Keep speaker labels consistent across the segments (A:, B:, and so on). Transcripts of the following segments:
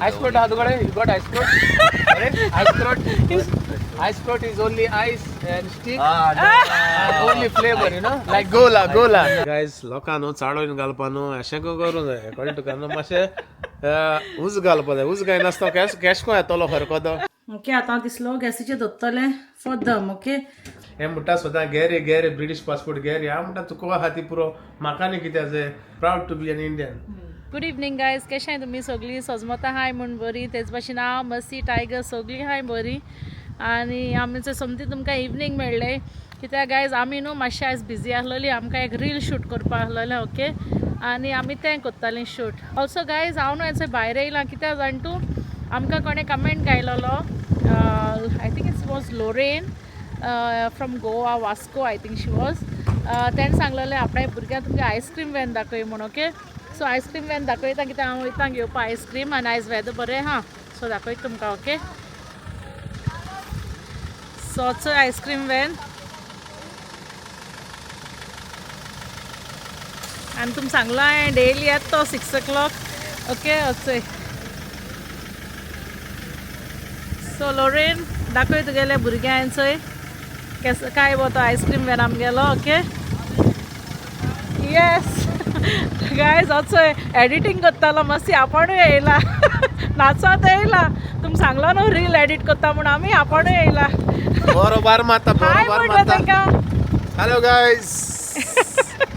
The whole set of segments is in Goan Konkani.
A: Ice float आहा You got ice float? Ice float? Ice float is only ice and stick.
B: Ah, no.
A: And only flavor, you know? Like gola, gola. Guys, लोकां न्हू चाळोवन घालपा न्हू अशें करूं जाय कळ्ळें तुका न्हू मातशें उज घालपा जाय उज घायनासतना केश केश कोण येतलो सारको तो.
C: ओके आतां दिसलो गॅसीचेर दवरतलें फॉर दम. ओके
A: हे म्हणटा सदां घे रे घे रे ब्रिटीश पासपोर्ट घे रे. हांव म्हणटा तुका आहा ती पुरो म्हाका न्ही कित्याक जाय. Proud to be an Indian.
C: Good evening guys, कशें तुमी सगळीं? सजमता हाय म्हूण बरी. तेच भाशेन हांव मसी टायगर सगळीं हाय बरी. आनी आमी सोमती तुमकां इवनींग मेळ्ळें कित्याक गायज आमी न्हू मातशें आयज बिजी आसलेली. आमकां एक रील शूट करपाक आसलेलें. ओके आनी आमी तें करतालीं शूट. ऑल्सो गायज हांव न्हू हें भायर येयलां कित्याक जाण तूं आमकां कोणें comment घायलेलो, I think it's was Lorraine from Goa, Vasco I think she was. तेणें सांगलेलें आपल्या भुरग्यांक तुमगे आयस्क्रीम व्हॅन दाखय म्हूण. Okay so ice cream van दाखयता कित्याक हांव वयता घेवपा आयस्क्रीम आनी आयज वेदर बरें आहा सो दाखयता तुमकां. ओके सो चोय आयस्क्रीम व्हॅन आनी तुमी सांगलां हांवें डेली येता तो 6 o'clock. Okay चोय सो लोरेन दाखय तुगेले भुरग्यांक चोय केस काय गो तो आयस्क्रीम व्हॅन आमगेलो. ओके येस गायज चोय एडिटींग करतालो मातशी आपूणय येयला नाचत येयला. तुमी सांगलो न्हू रील एडिट करता म्हूण आमी आपूणय येयला.
A: बरोबर माता
C: हाय
A: बरोबर
C: म्हणलो
A: माता.
C: तांकां.
A: हॅलो गायज,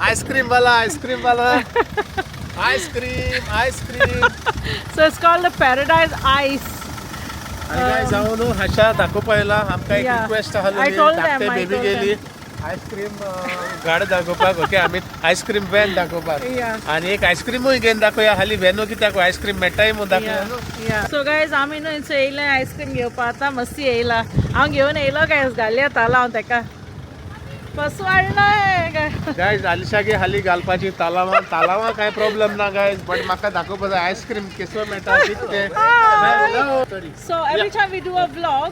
A: आयस्क्रीम वाला आयस्क्रीम वाला ice cream ice cream.
C: So it's called the Paradise Ice.
A: आनी गायज हांव न्हू हाशा दाखोवपा येयला. आमकां एक
C: Yeah.
A: Request
C: I
A: आसली
C: told them,
A: धाकटे
C: I
A: baby
C: told
A: गेली आयस्क्रीम गाड दाखोवपाक. ओके आमी आयस्क्रीम व्हॅन दाखोवपाक
C: Yeah.
A: आनी एक आयस्क्रीमूय घेवन दाखोवया. हालीं व्हॅनू कित्याक आयस्क्रीम मेळटाय म्हूण दाखोवया न्हू.
C: सो गायज आमी न्हू इंच येयले आयस्क्रीम घेवपा. आतां मस्ती येयला हांव घेवन येयलो गायज घाली येतालो हांव तेका बस वाडना.
A: गायज आलिशागे हाली घालपाची तालावां तालावां काय प्रॉब्लम ना गायज बट म्हाका दाखोवपा जाय आयस्क्रीम केसो मेळटा कितें तें.
C: So every time we do a vlog,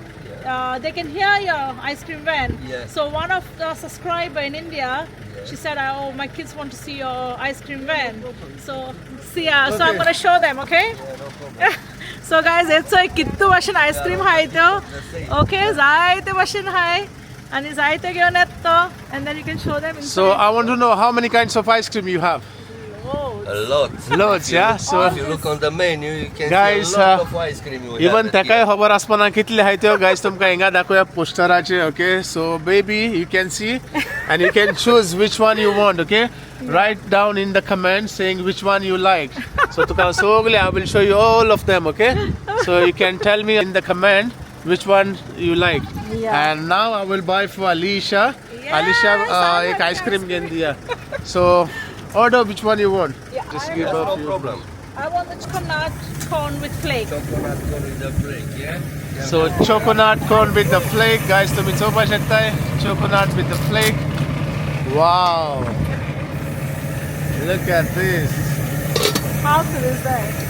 C: they can hear your ice cream van.
B: Yeah.
C: So one of the subscriber in India, she said, "Oh, my kids want to see your ice cream van." So see, so I'm
A: Okay.
C: gonna show them, okay? So guys, it's a कित्तू भाशेन आयस्क्रीम हाय त्यो. ओके जायते भाशेन हाय आनी जायते घेवन येता तो and then you can show them.
A: So I want to know how many kinds of ice cream you have.
B: A lot.
A: Loads, yeah? So
B: If you look on the menu, you can
A: Guys,
B: see a lot
A: uh,
B: of ice cream. You
A: even
B: have
A: तेकाय
B: here.
A: खबर आसपाना कितले आहाय त्यो. गायज तुमकां हिंगा दाखोवया पोस्टराचे. Okay so baby you can see and you can choose which one you want. Okay, write down in the comment saying which one you like. So तुका सगळे I will show you all of them. Okay, so you can tell me in the comment which one you like.
C: Yeah.
A: And now I will buy for Alisha.
C: Yes,
A: Alisha
C: I
A: एक
C: like
A: ice cream घेवन दिया. So order which one you want.
C: Yeah,
A: Just
C: I
A: give
B: No
A: a few.
B: Problem.
C: I want the coconut corn with flake.
B: Chocolate corn with the flake, yeah? Yeah.
A: So choconut corn with the flake, guys. तुम्ही चोवपा शकताय choconut with the flake. Wow! Look at this.
C: How cool is that?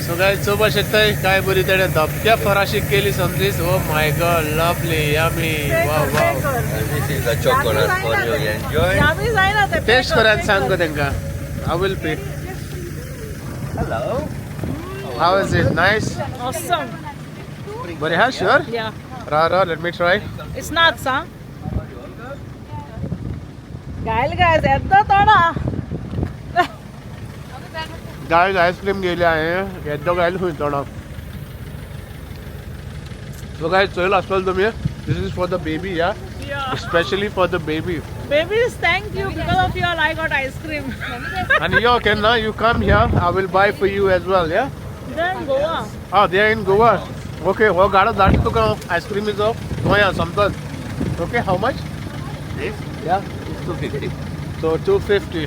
A: So guys, चोवपा शकताय काय बरी तेणे धपक्या फराशीक केली समजीस. Oh my God, lovely, yummy. Wow, wow.
B: And this is the chocolate for you. Enjoy.
C: Yummy जायना ते.
A: टेस्ट करायला सांग गो तेंका. I will pay.
B: Hello.
A: How is it? Nice?
C: Awesome.
A: बरें हा, sure?
C: Yeah.
A: रा रा, let me try.
C: It's nuts, huh? घायल गायज येता तोडा.
A: गायज आईस्क्रीम गेली आहे येद्दो गायल खंय तोंडाक. सो गायज चोयलो आसतलो तुमी. This is for the baby, yeah. Especially for the baby.
C: Babies, thank you. Because of you all, I got ice cream.
A: And yo, केन्ना you come here, I will buy for you as well, yeah.
C: They're in Goa.
A: Ah, they are in Goa. Okay, हो गाडो धाडटा तुका आयस्क्रीमीचो गोंया समजत. Okay, how much?
B: This
A: Yeah.
B: Is 250.
A: So 250.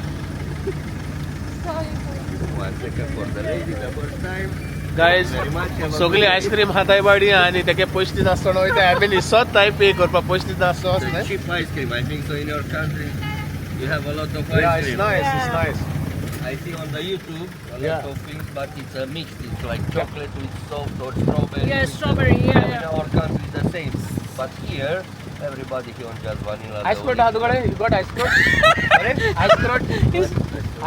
B: One second for the lady, the first time.
A: Guys,
B: Very much. Have a
A: सगळी
B: good day.
A: Ice cream खाताय बाडी आनी तेके पयशे दिता आसतना वयता. I mean सोताय पे करपाक पयशे दिता आसतो.
B: It's a cheap ice cream. I think so in your country you have a lot of ice
A: Yeah, it's
B: cream.
A: nice, it's
C: Yeah.
A: nice.
B: I see on the YouTube a lot
A: Yeah.
B: of things, but it's a mix. It's like chocolate with soft or strawberry.
C: Yeah,
B: with-
C: strawberry. Yeah,
B: In
C: yeah.
B: our country the same, but here everybody here on just vanilla.
A: Ice
B: the
A: float
B: only-
A: आहा तुकडे? You got ice float? Ice float?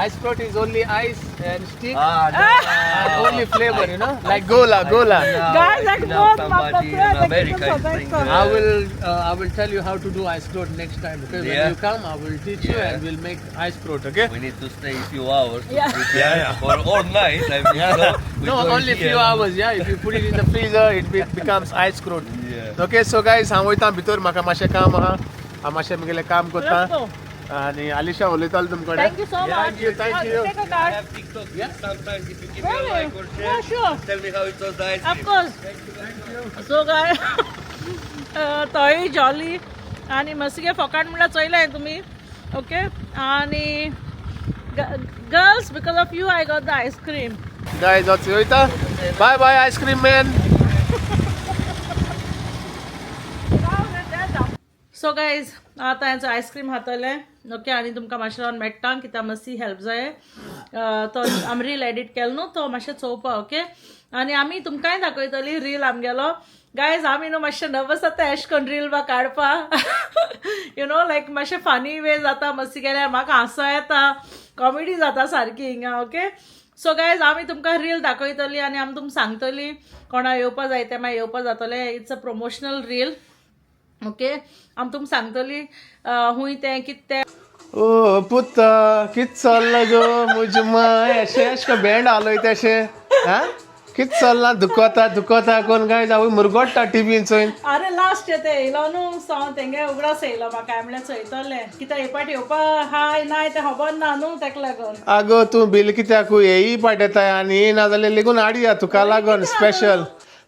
A: Ice float is only ice and stick
B: Ah, no.
A: Only flavor, you know, like gola, gola.
B: Now,
C: Guys,
B: I
C: like
B: see now
C: both
B: somebody in
C: mapapra,
B: America is bring the-
A: I will tell you how to do ice float next time. Okay, when
B: Yeah.
A: you come, I will teach you
B: Yeah.
A: and we'll make ice float. Okay.
B: We need to stay a few hours to
C: Yeah.
B: prepare,
A: Yeah,
B: or all night. I mean, so we
A: No,
B: go
A: only
B: here
A: few
B: and-
A: hours. Yeah, if you put it in the freezer, it becomes ice float.
B: Yeah.
A: Okay, so guys, हांव वयता भितर, म्हाका मातशें काम आहा, हांव मातशें म्हगेलें काम करता
C: Let's go.
A: आनी आलिशा उलयतालो तुमकडे.
C: Thank you so much.
A: Thank you, thank you.
C: Take a
B: I
C: card.
B: have TikTok. Sometimes if you give me a
C: Really?
B: like or share,
C: Yeah, sure.
B: tell me how it was the ice cream.
C: Of course. So guys, तोय जॉली आनी मस्ती फोकाण म्हणल्यार चोयलाय तुमी. ओके, आनी girls, because of you I got the ice cream.
A: Guys, हांव वयता. Bye bye ice cream man.
C: So guys, आतां हेंचो आयस्क्रीम खातलें. ओके, आनी तुमकां मातशें रावन मेळटा कित्याक मातशी हेल्प जाय. तो आमी रील एडिट केलो न्हू, तो मातशें चोवपा. ओके, आनी आमी तुमकांय दाखयतली रील आमगेलो. गायज, आमी न्हू मातशें नर्वस जाता एश कोन रील बा काडपा, you know, लायक मातशें फनी वे जाता मस्ती केल्यार, म्हाका हांसो येता, कॉमेडी जाता सारकी हिंगा. ओके, सो गायज, आमी तुमकां रील दाखयतली आनी आमी तुमकां सांगतली कोणा येवपा जाय तें मागीर येवपा जातलें. It's a promotional reel. Okay, आमी तुमकां सांगतली हूंय तें कितें तें.
A: ओ पुता, कित चल्लां गो म्हजी माय? अशें अशें बँड हालयता अशें, आं, कित चल्लां? दुखोता दुखोता कोण काय जावं मुरगोडटा टिवीन चोयन.
C: अरे लास्ट येते येयलो न्हू सॉंग तेंगे उगडास येयलो म्हाका, म्हणल्यार चोयतलें कित्याक हे पाट येवपा हाय नाय तें खबर ना न्हू, तेका लागून.
A: आगो तूं बील कित्याक येयी पाटयताय आनी ना जाल्यार लेगून हाडया तुका लागून स्पेशल.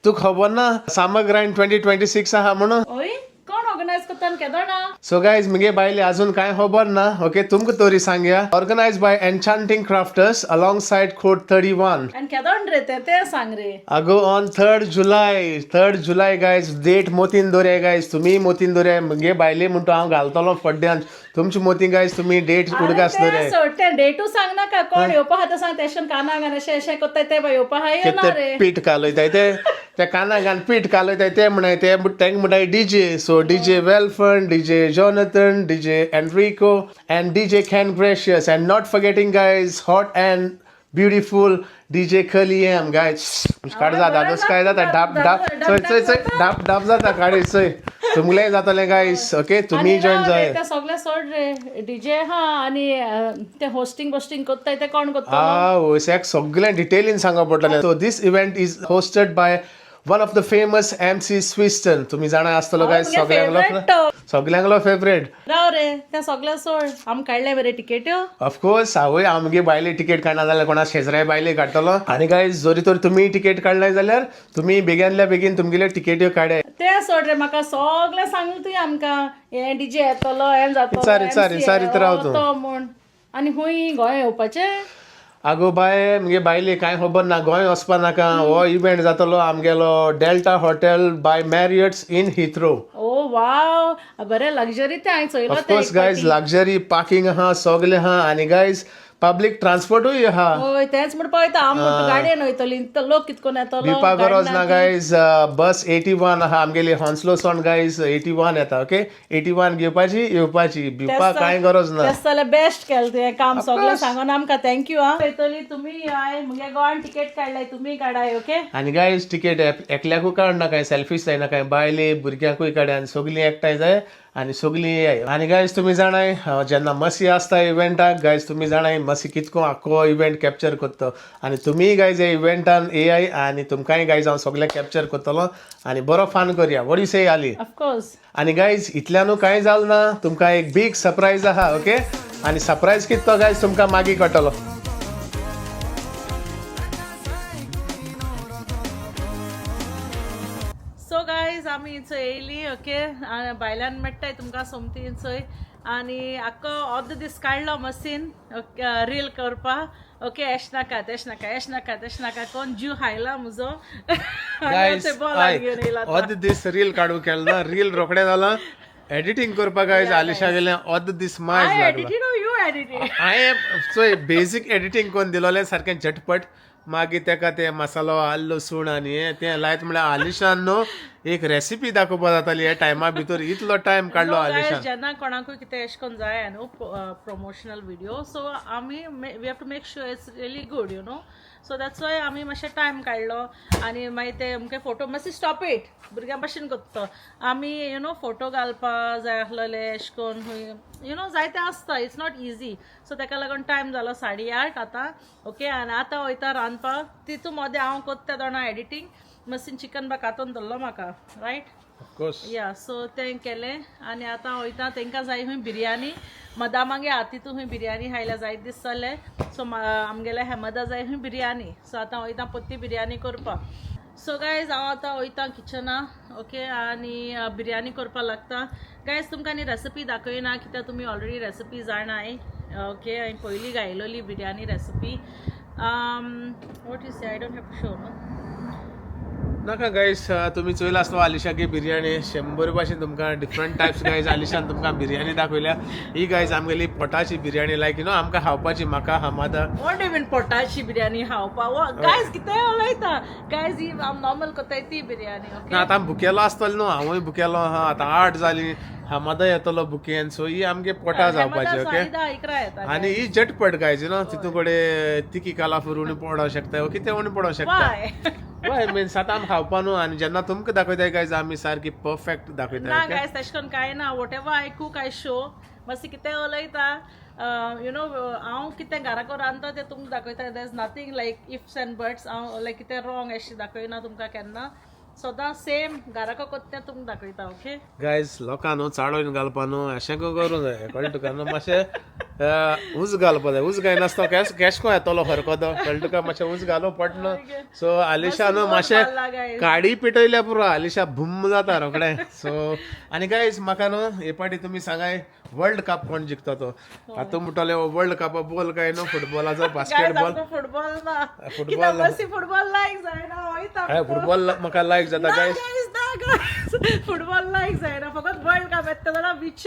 A: तुका खबर ना सामर ग्रांड 2026 आहा म्हणून?
C: ओय, कोण ऑर्गनायज करता आनी केदोणा?
A: सो गायज, मुगे बायले अजून कांय खबर ना. ओके, तुमकां तरी सांगया, organise by Enchanting Crafters alongside Code 31.
C: आनी केदोण रे तें, तें सांग रे.
A: अगो, on 3rd July, 3rd July guys. Date मोतीन दवरया गायज, तुमी मोतीन दवरया. मुगे बायले म्हणटा हांव घालतलो फड्ड्यान तुमची मोती. गायज, तुमी डेट उडगास
C: अरे
A: दवरया.
C: तें सोड, तें डेटू सांग नाका. कोण येवपा आहा तें सांग. तेशें कानाक आनी अशें अशें करताय ते बाय येवपा आहा यो ना
A: ते
C: रे.
A: पीठ कालयताय ते, त्या कानाक घालून पीठ कालयताय ते म्हणय ते तेंका म्हणटाय DJ. So DJ Welfern, DJ Jonathan, DJ Enrico and DJ Ken Gracious, and not forgetting guys, hot and beautiful DJ Kali M. Guys, काड जाता दादोस काय जाता, ढाप ढाप, चोय चोय चोय, ढाप ढाप जाता काडी चोय, तुमगेलें जातलें गायज. ओके, तुमी
C: आनी
A: जॉयन
C: ना रे,
A: जाय.
C: ते सगळें सोड रे, डीजे हा आनी ते होस्टिंग बोस्टिंग करताय ते कोण करतलो?
A: Ah, सॅक सगळें डिटेलीन सांगप पडटलें. So this event is hosted by one of the famous MC Swiston. तुमी जाणा आसतलो काय.
C: मुगे favorite तो.
A: सगळ्यांगलो फेवरेट.
C: राव रे, तें सगळें सोड, आम काडले मरे टिकेट्यो?
A: ऑफकोर्स, हांवूय आमगे बायले तिकेट काडना जाल्यार कोणा शेजऱ्या बायले काडटलो. आनी गायज, जरी तर तुमी तिकेट काडलाय जाल्यार तुमी बेगिनल्या बेगीन तुमगेल्यो तिकेट्यो काडाय.
C: तें सोड रे, म्हाका सगळें सांगलें तुवें आमकां, हें डीजे येतलो, हें जातलो,
A: विचार, विचार,
C: MC
A: विचारीत राव तूं.
C: तो म्हूण. आनी खूंय गोंय येवपाचें?
A: आगो बाय, मुगे बायले कांय खबर ना. गोंय वचपा नाका. हो इव्हेंट जातलो आमगेलो Delta Hotel by Marriott's in Heathrow.
C: Oh wow, बरें लक्झरी तें हांवें चोयलो तें
A: ऑफकोर्स
C: एक
A: गायज,
C: फावटी.
A: लक्झरी पार्किंग आहा, सगळें आहा आनी गायज, पब्लीक ट्रान्सपोर्टूय आहा.
C: हय, तेंच म्हणपा वयता आम, गाडयेन वयतली, लोक कितकोन येतलो?
A: भिवपा
C: गाडी
A: गरज ना.
C: ती.
A: गायज, बस 81 आहा आमगेली, हॉन्सलो सोन गायज 81 येता. ओके, 81 घेवपाची, येवपाची, भिवपा कांय गरज ना.
C: तेच जाल्यार बेस्ट केलें तुवें काम, सगळें सांगून आमकां thank you. आं, वयतली तुमी I मुगे गोवान तिकेट काडलाय, तुमी काडाय. ओके.
A: आनी गायज, तिकेट एकल्याकूय काडना कांय सेल्फीश जायना कांय, बायले भुरग्यांकूय काडय आनी सगलीं एकठांय जाय आनी सगलीं येयाय. आनी गायज, तुमी जाणाय, जेन्ना मसी आसता इव्हेंटाक गायज, तुमी जाणाय मसी कितको आख्खो इव्हेंट कॅप्चर करता. आनी तुमीय गायज ह्या इव्हेंटान येयाय आनी तुमकांय गायज हांव सगळें कॅप्चर करतलो आनी बरो फान करया. What you say, Ali?
C: Of course.
A: आनी गायज, इतल्यानू कांय जालें ना, तुमकां एक बीग सरप्रायज आहा. ओके, आनी सरप्रायज कितें तो गायज तुमकां मागीर कळटलो.
C: सो गायज, आमी चोय येयली. ओके, आनी भायल्यान मेळटाय तुमकां सोमती चोय. आनी आख्खो अर्द दीस काडलो मसीन ओके रील करपा. ओके, एश नाका, तेश नाका, एश नाका, तेश नाका कोण जीव खायला म्हजो.
A: गायज, अर्द दीस रील काडूंक केलो ना, रील रोखडें जालां, एडिटींग करपाक गायज आलिशा गेलें अर्द दीस मायज लागलो.
C: Edited, you edited?
A: हांवें चोय बेजीक एडिटींग करून दिलोलें सारकें झटपट. मागीर तेका ते मसालो आल्ल लसूण आनी हें तें लायत म्हळ्यार आलिशान न्हू एक रेसिपी दाखोवपा जाताली ह्या टायमा भितर इतलो टायम काडलो
C: No, guys,
A: आलिशान.
C: जेन्ना कोणाकूय कितें अशें करून जाय न्हू प्रमोशनल व्हिडिओ, सो आमी we have to make sure it's really good, you know. So that's why आमी मातशें टायम काडलो आनी मागीर ते अमके फोटो मातशें स्टॉप it भुरग्यां भाशेन करता आमी, you know, photo घालपा जाय आसलेले अशें करून खंय, you know, जायते आसता, it's not easy. सो ताका लागून टायम जालो 8:30 आतां, ओके. आनी आतां वयता रांदपाक, तितू मदें हांव कोत्ता जाणा एडिटींग, मातशें चिकन बा कातून दवरलो म्हाका, रायट?
A: ऑफकोर्स.
C: या, सो तें केलें आनी आतां वयता. तांकां जाय खंय बिरयानी, मदामागे आतितू खंय बिरयानी खायल्या जायत दीस जाले. सो आमगेल्या हेमदा जाय खंय बिरयानी, सो आतां वयता पोत्ती बिरयानी करपाक. सो गायज, हांव आतां वयता किचना, ओके, आनी बिरयानी करपाक लागता. गायज, तुमकां आनी रेसिपी दाखयना कित्याक तुमी ऑलरेडी रेसिपी जाणाय, ओके. हांवें पयलीं गायलोली biryani recipe. What you say, I don't have to show न्हू?
A: नाका गायस, तुमी चोयला आसतो आलिशागे बिरयानी 100 भाशेन तुमकां डिफरंट टायप्स गायज आलिशान तुमकां बिरयानी दाखयल्या. ही गायज आमगेली पोटाची बिरयानी, लायक you know आमकां खावपाची, म्हाका Hamada.
C: What do you mean पोटाची बिर्याणी खावपा? गायज, कितें उलयता गायज, ही हांव नॉर्मल करताय ती बिर्याणी, ओके.
A: ना, आतां भुकेलो आसतलो न्हू, हांवूय भुकेलो आहा. आतां 8 जालीं, हमादा येतलो भुकेन. सो ही आमगे पोटा जावपाची, ओके.
C: 11 येता.
A: आनी ही झटपट गायज, you know, तितू कडेन तिकी कालाफूर उणी पडोंक शकता, कितें उणी पडोंक शकता.
C: वाय?
A: हय, मिन्स आतां आमी खावपा न्हू, आनी जेन्ना तुमकां दाखयताय गायज, आमी सारकी परफेक्ट दाखयताय.
C: ना.
A: ओके.
C: गायज, तशें करून कांय ना. Whatever I cook, I show. मातशें कितें उलयता, you know, हांव कितें घराको रांदता तें तुमकां दाखयता. There is nothing like ifs and buts. हांव लायक कितें रॉंग अशें दाखयना तुमकां केन्ना, सदां सेम घराको कोत्ता तें तुमकां दाखयता, ओके.
A: गायज, लोकां न्हू चाळोवन घालपा न्हू, अशें करूं जाय, कळ्ळें तुका न्हू? मातशें उज घालपा जाय. उज घायनासतना केश केश को येतलो हरको तो, कळ्ळें तुका? मातशें उज घालूं पडना. सो आलिशा न्हू मातशें काडी पेटयल्या पुरो, आलिशा भुम्म जाता रोखडें. सो आनी गायज, म्हाका न्हू हे पाटी तुमी सांगाय, वर्ल्ड कप कोण जिखता तो. आतां म्हणटले वर्ल्ड कप बॉल काय न्हू फुटबॉलाचो, बास्केटबॉल.
C: फुटबॉल ना.
A: फुटबॉल.
C: फुटबॉल लायक जायना वयता.
A: फुटबॉल म्हाका लायक जाता गायज.
C: फुटबॉल लायक जायना, फकत वर्ल्ड कप येता जाल्यार which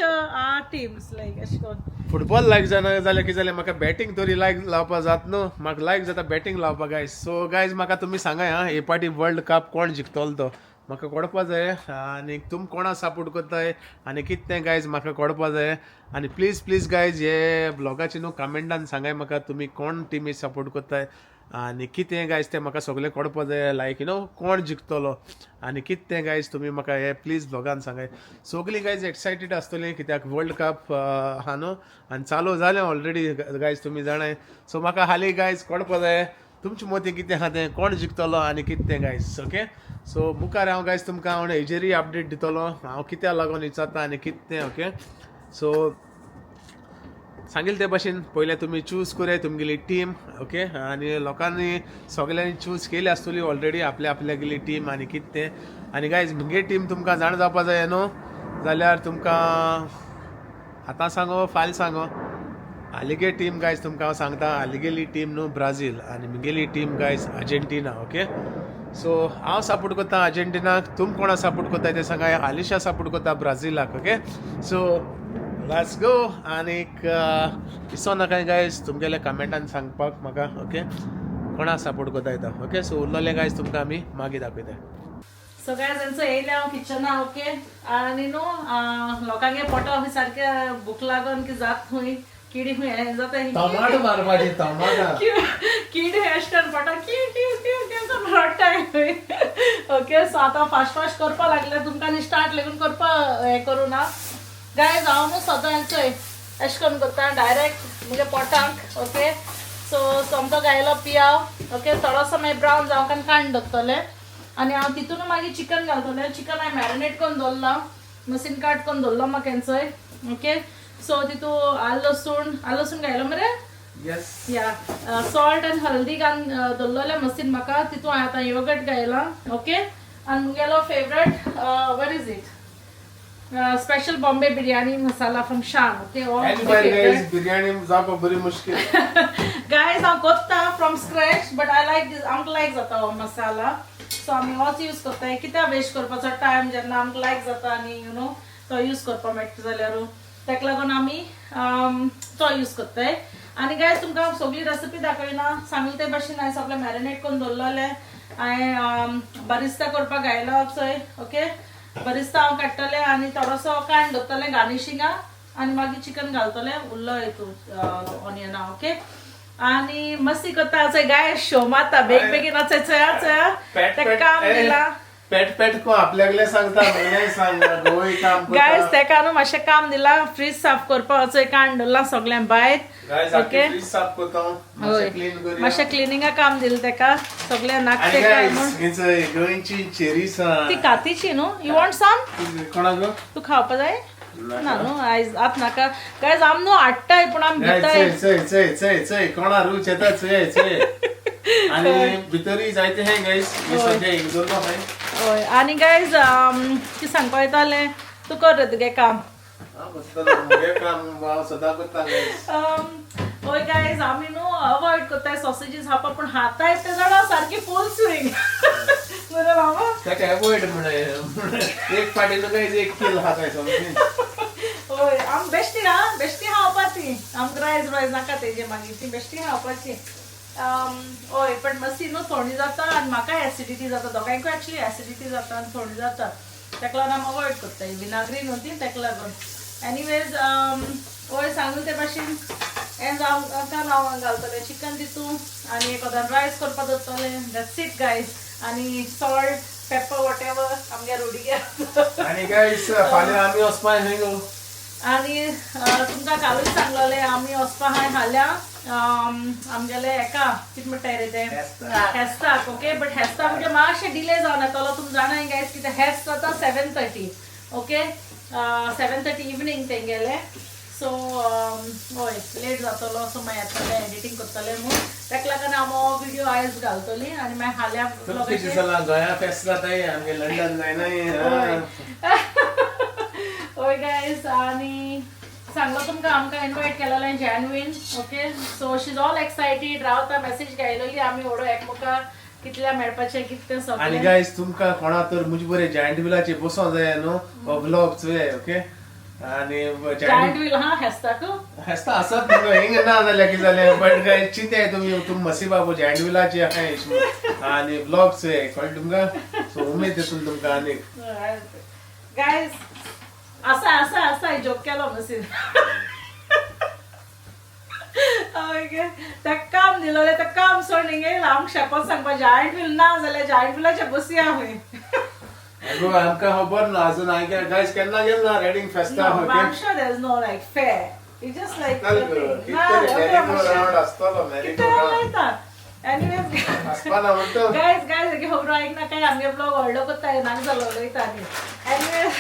C: teams लायक अशें करून.
A: फुटबॉल लायक जायना जाल्यार कितें जालें, म्हाका बॅटींग तरी लायक लावपा जात न्हू, म्हाका लायक जाता बॅटींग लावपा गायज. सो गायज, म्हाका तुमी सांगाय आं, हे पाटी वर्ल्ड कप कोण जिखतलो तो म्हाका कळपा जाय, आनी तुम कोणा सपोर्ट करताय आनी कितें तें गायज म्हाका कळपा जाय. आनी प्लीज प्लीज गायज, हे ब्लॉगाचे न्हू कमेंटान सांगाय म्हाका तुमी कोण टिमी सपोर्ट करताय आनी कितें गायज तें म्हाका सगळें कळपा जाय. लायक you know कोण जिखतलो आनी कितें तें गायज, तुमी म्हाका हे प्लीज ब्लॉगान सांगाय. सगळीं गायज एक्सायटेड आसतलीं कित्याक वर्ल्ड कप आहा न्हू, आनी चालू जालें ऑलरेडी गायज, तुमी जाणाय. सो म्हाका हालीं गायज कळपा जाय तुमचे मतीं कितें आहा तें, कोण जिखतलो आनी कितें तें गायज, ओके. सो मुखार हांव गायज तुमकां हांव हेजेरूय अपडेट दितलो, हांव कित्याक लागून विचारता आनी कितें तें, ओके. सो सांगील ते भाशेन पयलें तुमी चूज कराय तुमगेली टीम, ओके. आनी लोकांनी सगल्यांनी चूज केली आसतली ऑलरेडी आपल्या आपल्यागेली टीम आनी कितें तें. आनी गायज, म्हगे टीम तुमकां जाण जावपा जाय न्हू जाल्यार तुमकां आतां सांगो, फाल्यां सांगो. आलिगे टीम गायज तुमकां हांव सांगता, आलिगेली टीम न्हू ब्राझील आनी म्हगेली team guys Argentina, okay. So हांव सपोर्ट करता अर्जेंटिनाक, तुम कोणा सपोर्ट करता तें सांगाय. आलिशा सपोर्ट करता ब्राझिलाक, ओके. So let's go. आनीक इसो नाका गायज तुमगेल्या कमेंटान सांगपाक म्हाका, ओके, कोणा सपोर्ट करता येता, ओके. सो उरलेले गायज तुमकां आमी मागीर दाखयता.
C: सो गायज, हेंचो येयलें हांव किचना, ओके. आनी न्हू लोकांगे पोटा सारकें भूक लागून की जात खंय किडी खंय हें जाता.
A: टमाटो मारपाची टमाटा.
C: किडी अशें करून पोटा क्यू क्यू क्यू क्यू करून रडटाय खंय, ओके. सो आतां फास्ट फास्ट करपा लागलें, तुमकां आनी स्टार्ट लेगून करपा हें करूं ना गायज. हांव न्हू सदां चोय अशें करून करता डायरेक्ट म्हज्या पोटांक, ओके. सो सोमतो घायलो पियाव, ओके. थोडोसो मागीर ब्रावन जावंक आनी काडून दवरतलें आनी हांव तितून मागीर चिकन घालतलें. चिकन हांवें मॅरिनेट करून दवरलां, मशीन काट करून दवरलो म्हाका हेंचोय, ओके. सो तितू आल्ल लसूण, आल्ल लसूण घायलो मरे?
A: येस.
C: या, सॉल्ट आनी हल्दी घालून दवरलेलें मशीन म्हाका. तितू हांवें आतां योगट घायलां, ओके. आनी मुगेलो favourite, where is it, special Bombay biryani masala from Shan, okay.
A: Biryani जावपाक बरी मुश्कील.
C: गायज, हांव कोत्ता from scratch, but I like this, आमकां लायक जाता हो मसाला, सो आमी होच यूज करताय. कित्याक वेस्ट करपाचो टायम जेन्ना आमकां लायक जाता आनी you know तो यूज करपाक मेळटा जाल्यार. ताका लागून आमी तो यूज करताय. आनी गायज तुमकां हांव सगळी रेसिपी दाखयना, सांगले ते भाशेन हांवें सगळें मॅरिनेट करून दवरलेलें. हांवें बरिस्ता करपाक घायलो चोय. ओके, बरिस्ता हांव काडटलें आनी थोडोसो कांड दवरतलें गार्निशिंगाक आनी मागीर चिकन घालतलें उरलो हितून ऑनियना. ओके, आनी मस्ती करता चोय गाय, शो मारता बेग बेगीन चोय चोया चोया
A: पेट
C: तेका काम
A: ए,
C: दिला.
A: पेट पेट को आपल्याकडे सांगता म्हणे सांग गोय काम करता.
C: गायज तेका न्हू मातशें काम दिलां, फ्रीज साफ करपाक चोय कांड दवरलां सगळें भायर.
A: Guys
C: okay.
A: फ्रीज साफ करता,
C: हय,
A: मातशें क्लीन करूया.
C: मातशें क्लिनिंगा काम दिलें तेका, सगळें नाक
A: आनी
C: तेका
A: गायज
C: म्हूण.
A: ही चोय गोंयची चेरीस.
C: ती कातीची न्हू, you want सम?
A: कोणाक?
C: तूं खावपा जाय ना न्हू आयज आत नाका. गायज आम न्हू हाडटाय पूण आमी
A: गायज
C: भिताय.
A: चोय चोय चोय चोय चोय कोणा रूच येता चोय चोय. आनी भितरूय जायते हे गायज, हे सगळे एक दोन हाय.
C: हय, आनी गायज कितें सांगपा येतालें, तूं कर रे तुगे काम.
A: हांव बसतलो म्हगे काम हांव सदां करता गायज.
C: हय गायज, आमी न्हू अवॉयड करताय सॉसेजीस खावपाक, पूण हाताय ते जाणा सारकी फूल स्विंग बरें मामा.
A: ताका अवॉयड म्हणे एक फाटी न्हू गायज एक किल खाताय समजी.
C: हय, आम बेश्टी हा, बेश्टी खावपाची, आमकां रायस रायस नाका तेजे मागीर, ती बेश्टी खावपाची. हय, पण मातशी न्हू थंडी जाता आनी म्हाका एसिडिटी जाता, दोगांयकूय एक्चुली एसिडिटी जाता आनी थंडी जाता, ताका लागून आमी अवॉयड करताय विनाग्री न्हू ती, ताका लागून. एनिवेज हय, सांगून ते भाशेन हें जावं हांव घालतलें चिकन तितून आनी एक अर्दान रायस करपाक दवरतलें. That's it guys. आनी सॉल्ट पेपर what ever आमगे रोडी.
A: आनी गायज फाल्यां आमी वचपा न्हय गो.
C: आनी तुमकां कालूच सांगलेलें आमी वचपा आहाय फाल्यां आमगेले हेका कितें म्हणटाय रे ते, हेस्ताक. ओके, बट हेस्ताक म्हणजे मातशें डिले जावन येतलो. तुमी जाणाय गायज कितें हेस्त जाता 7:30. ओके, 7:30 इवनींग तेंगेलें. सो हय, लेट जातलो, सो मागीर येतलें एडिटींग करतलें म्हूण ताका लागून हांव हो व्हिडियो आयज घालतली आनी मागीर फाल्यां
A: तुमकां
C: vlog
A: कितें जालां, गोंया फेस्त जाताय आमगे लंडन जायनाय.
C: हय हय गायज, आनी सांगलो तुमकां आमकां इनवायट केलेलें Janvin. Okay, so she is all excited रावता, मॅसेज घायलेली आमी व्हडो एकमुखार कितल्या मेळपाचें कितें
A: आनी
C: सगळें.
A: गायज तुमकां कोणा तर मुजे बरें जायंट व्हिलाचे बसों जाय न्हू, हो व्लॉग चोयाय. ओके, आनी
C: जायंट व्हील हा हेस्ताक.
A: हेस्ता आसत न्हू हिंग ना जाल्यार कितें जालें, बट गायज चिंताय तुमी तुम मसी बाबू जायंट व्हिलाचे आहाय आनी व्लॉग चोयाय, कळ्ळें तुमकां? सो उमेद येतली तुमकां आनीक.
C: गायज आसा आसा आसा जोक केलो मसीन. ओके, ताका काम दिलोलें तें काम सोडून हिंगा येयला आमकां शेकोन सांगपा जायंट व्हील ना जाल्यार जायंट व्हिलाचे बसया खंय.
A: आगो आमकां खबर ना अजून, हांवें गायज केन्ना गेल ना reading फेस्ता.
C: No, but I'm
A: okay
C: sure there's no like fair. It's just like nothing. ना,
A: मेरी गो रावंड आसतलो, मेरी
C: कितें
A: गो रावंड
C: उलयता. Anyways,
A: आसपा ना म्हणटा.
C: गायज गायज हेगे खबरो आयकना काय आमगे ब्लॉग व्हडलो करताय नाक जालो उलयता. आनी एनिवेज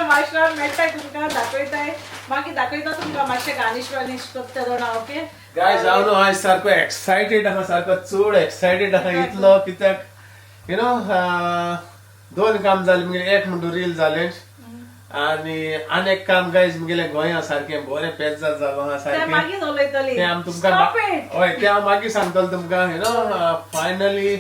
C: मातशें मेळटाय तुमकां, दाखयताय मागीर, दाखयता तुमकां मातशें गार्निश वार्निश करता जाणा. ओके
A: गायज, हांव न्हू आयज सारको एक्सायटेड आहा, सारको चड एक्सायटेड आहा इतलो कित्याक you know दोन काम जालें मुगेलें. एक म्हणटा रील जालें आनी आनी एक काम गायज मुगेलें गोंया सारकें बरें पेजाद जालो आहा
C: ते
A: सारकें.
C: मागीर उलयतली.
A: तें आमी तुमकां
C: Stop it.
A: हय, तें हांव मागीर सांगतलो तुमकां. You know finally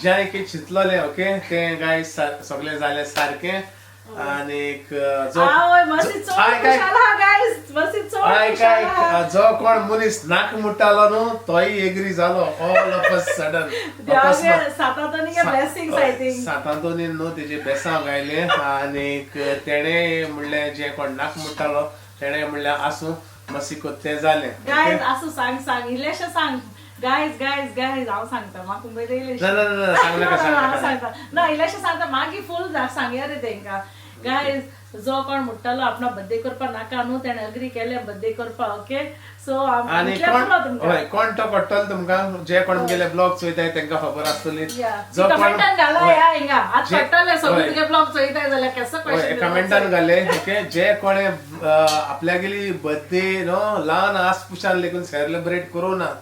A: जें कितें चिंतलोलें ओके तें गायज सगळें जालें सारकें. आनीक जो
C: आवय मस्ती चड
A: आयक, आयक.
C: खुशाल आहा गायज, मस्ती चड
A: आयक
C: खुशाल आहा.
A: आयक, जो कोण मनीस नाक मुट्टालो न्हू तोय एग्री जालो ऑल ऑफ अ सडन.
C: देवागे सातांतोनी ब्लेसिंग्स I think.
A: सांतांतोनीन न्हू तेजे बेसांव गायलें आनीक तेणें म्हणलें जें कोण नाक मुट्टालो तेणें म्हणलें आसूं मातशी तें जालें.
C: गायज आसूं, सांग सांग इल्लेशें सांग. गायज गायज गायज हांव सांगता, म्हाका उमेद येयली.
A: ना ना ना, सांग नाका, सांग
C: हांव
A: नाका.
C: सांगता ना, इल्लेशें सांगता मागीर फूल सांगया रे तेंकां. गायज जो कोण म्हणटालो आपणा बड्डे करपाक नाका न्हू, तेणें अग्री केलें बड्डे करपाक. ओके, सो
A: आनी
C: इतलें
A: कोण
C: पुरो तुमकां.
A: हय, कोण तो कळटलो तुमकां, जे कोण मुगेले ब्लॉग चोयताय तेंकां खबर आसतली. जो कोण
C: कमेंटान घाला
A: हय.
C: ह्या हिंगा आतां कळटलें सगळें. तुगे ब्लॉग चोयताय जाल्यार केसो
A: हय
C: क्वेश्चन
A: कमेंटान घाले. ओके, जे कोणे आपल्यागेली बर्थडे न्हू ल्हान आस पुशान लेगून सेलिब्रेट करूं ना,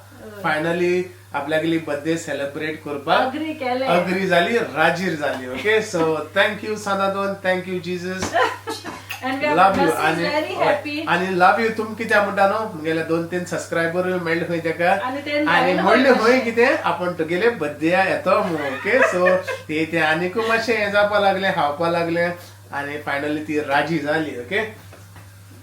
A: फायनली आपल्यागेली बर्थडे सेलिब्रेट करपाक
C: अग्री केलें,
A: अग्री जाली, राजीर जाली. Okay, so thank you सांतांतोन, thank you Jesus.
C: And we are
A: love you. आनी
C: व्हेरी हॅपी.
A: आनी लव you तुम कित्याक म्हणटा न्हू, मुगेले 2-3 सबस्क्रायबरूय मेळ्ळे खंय तेका
C: आनी ते
A: आनी
C: मेळ्ळे
A: म्हणलें
C: खंय
A: खंय कितें आपूण तुगेले बर्थडे येतो म्हूण. ओके, सो ते ते आनीकूय मातशें हें जावपा लागलें, खावपा लागलें आनी फायनली ती राजी जाली. ओके.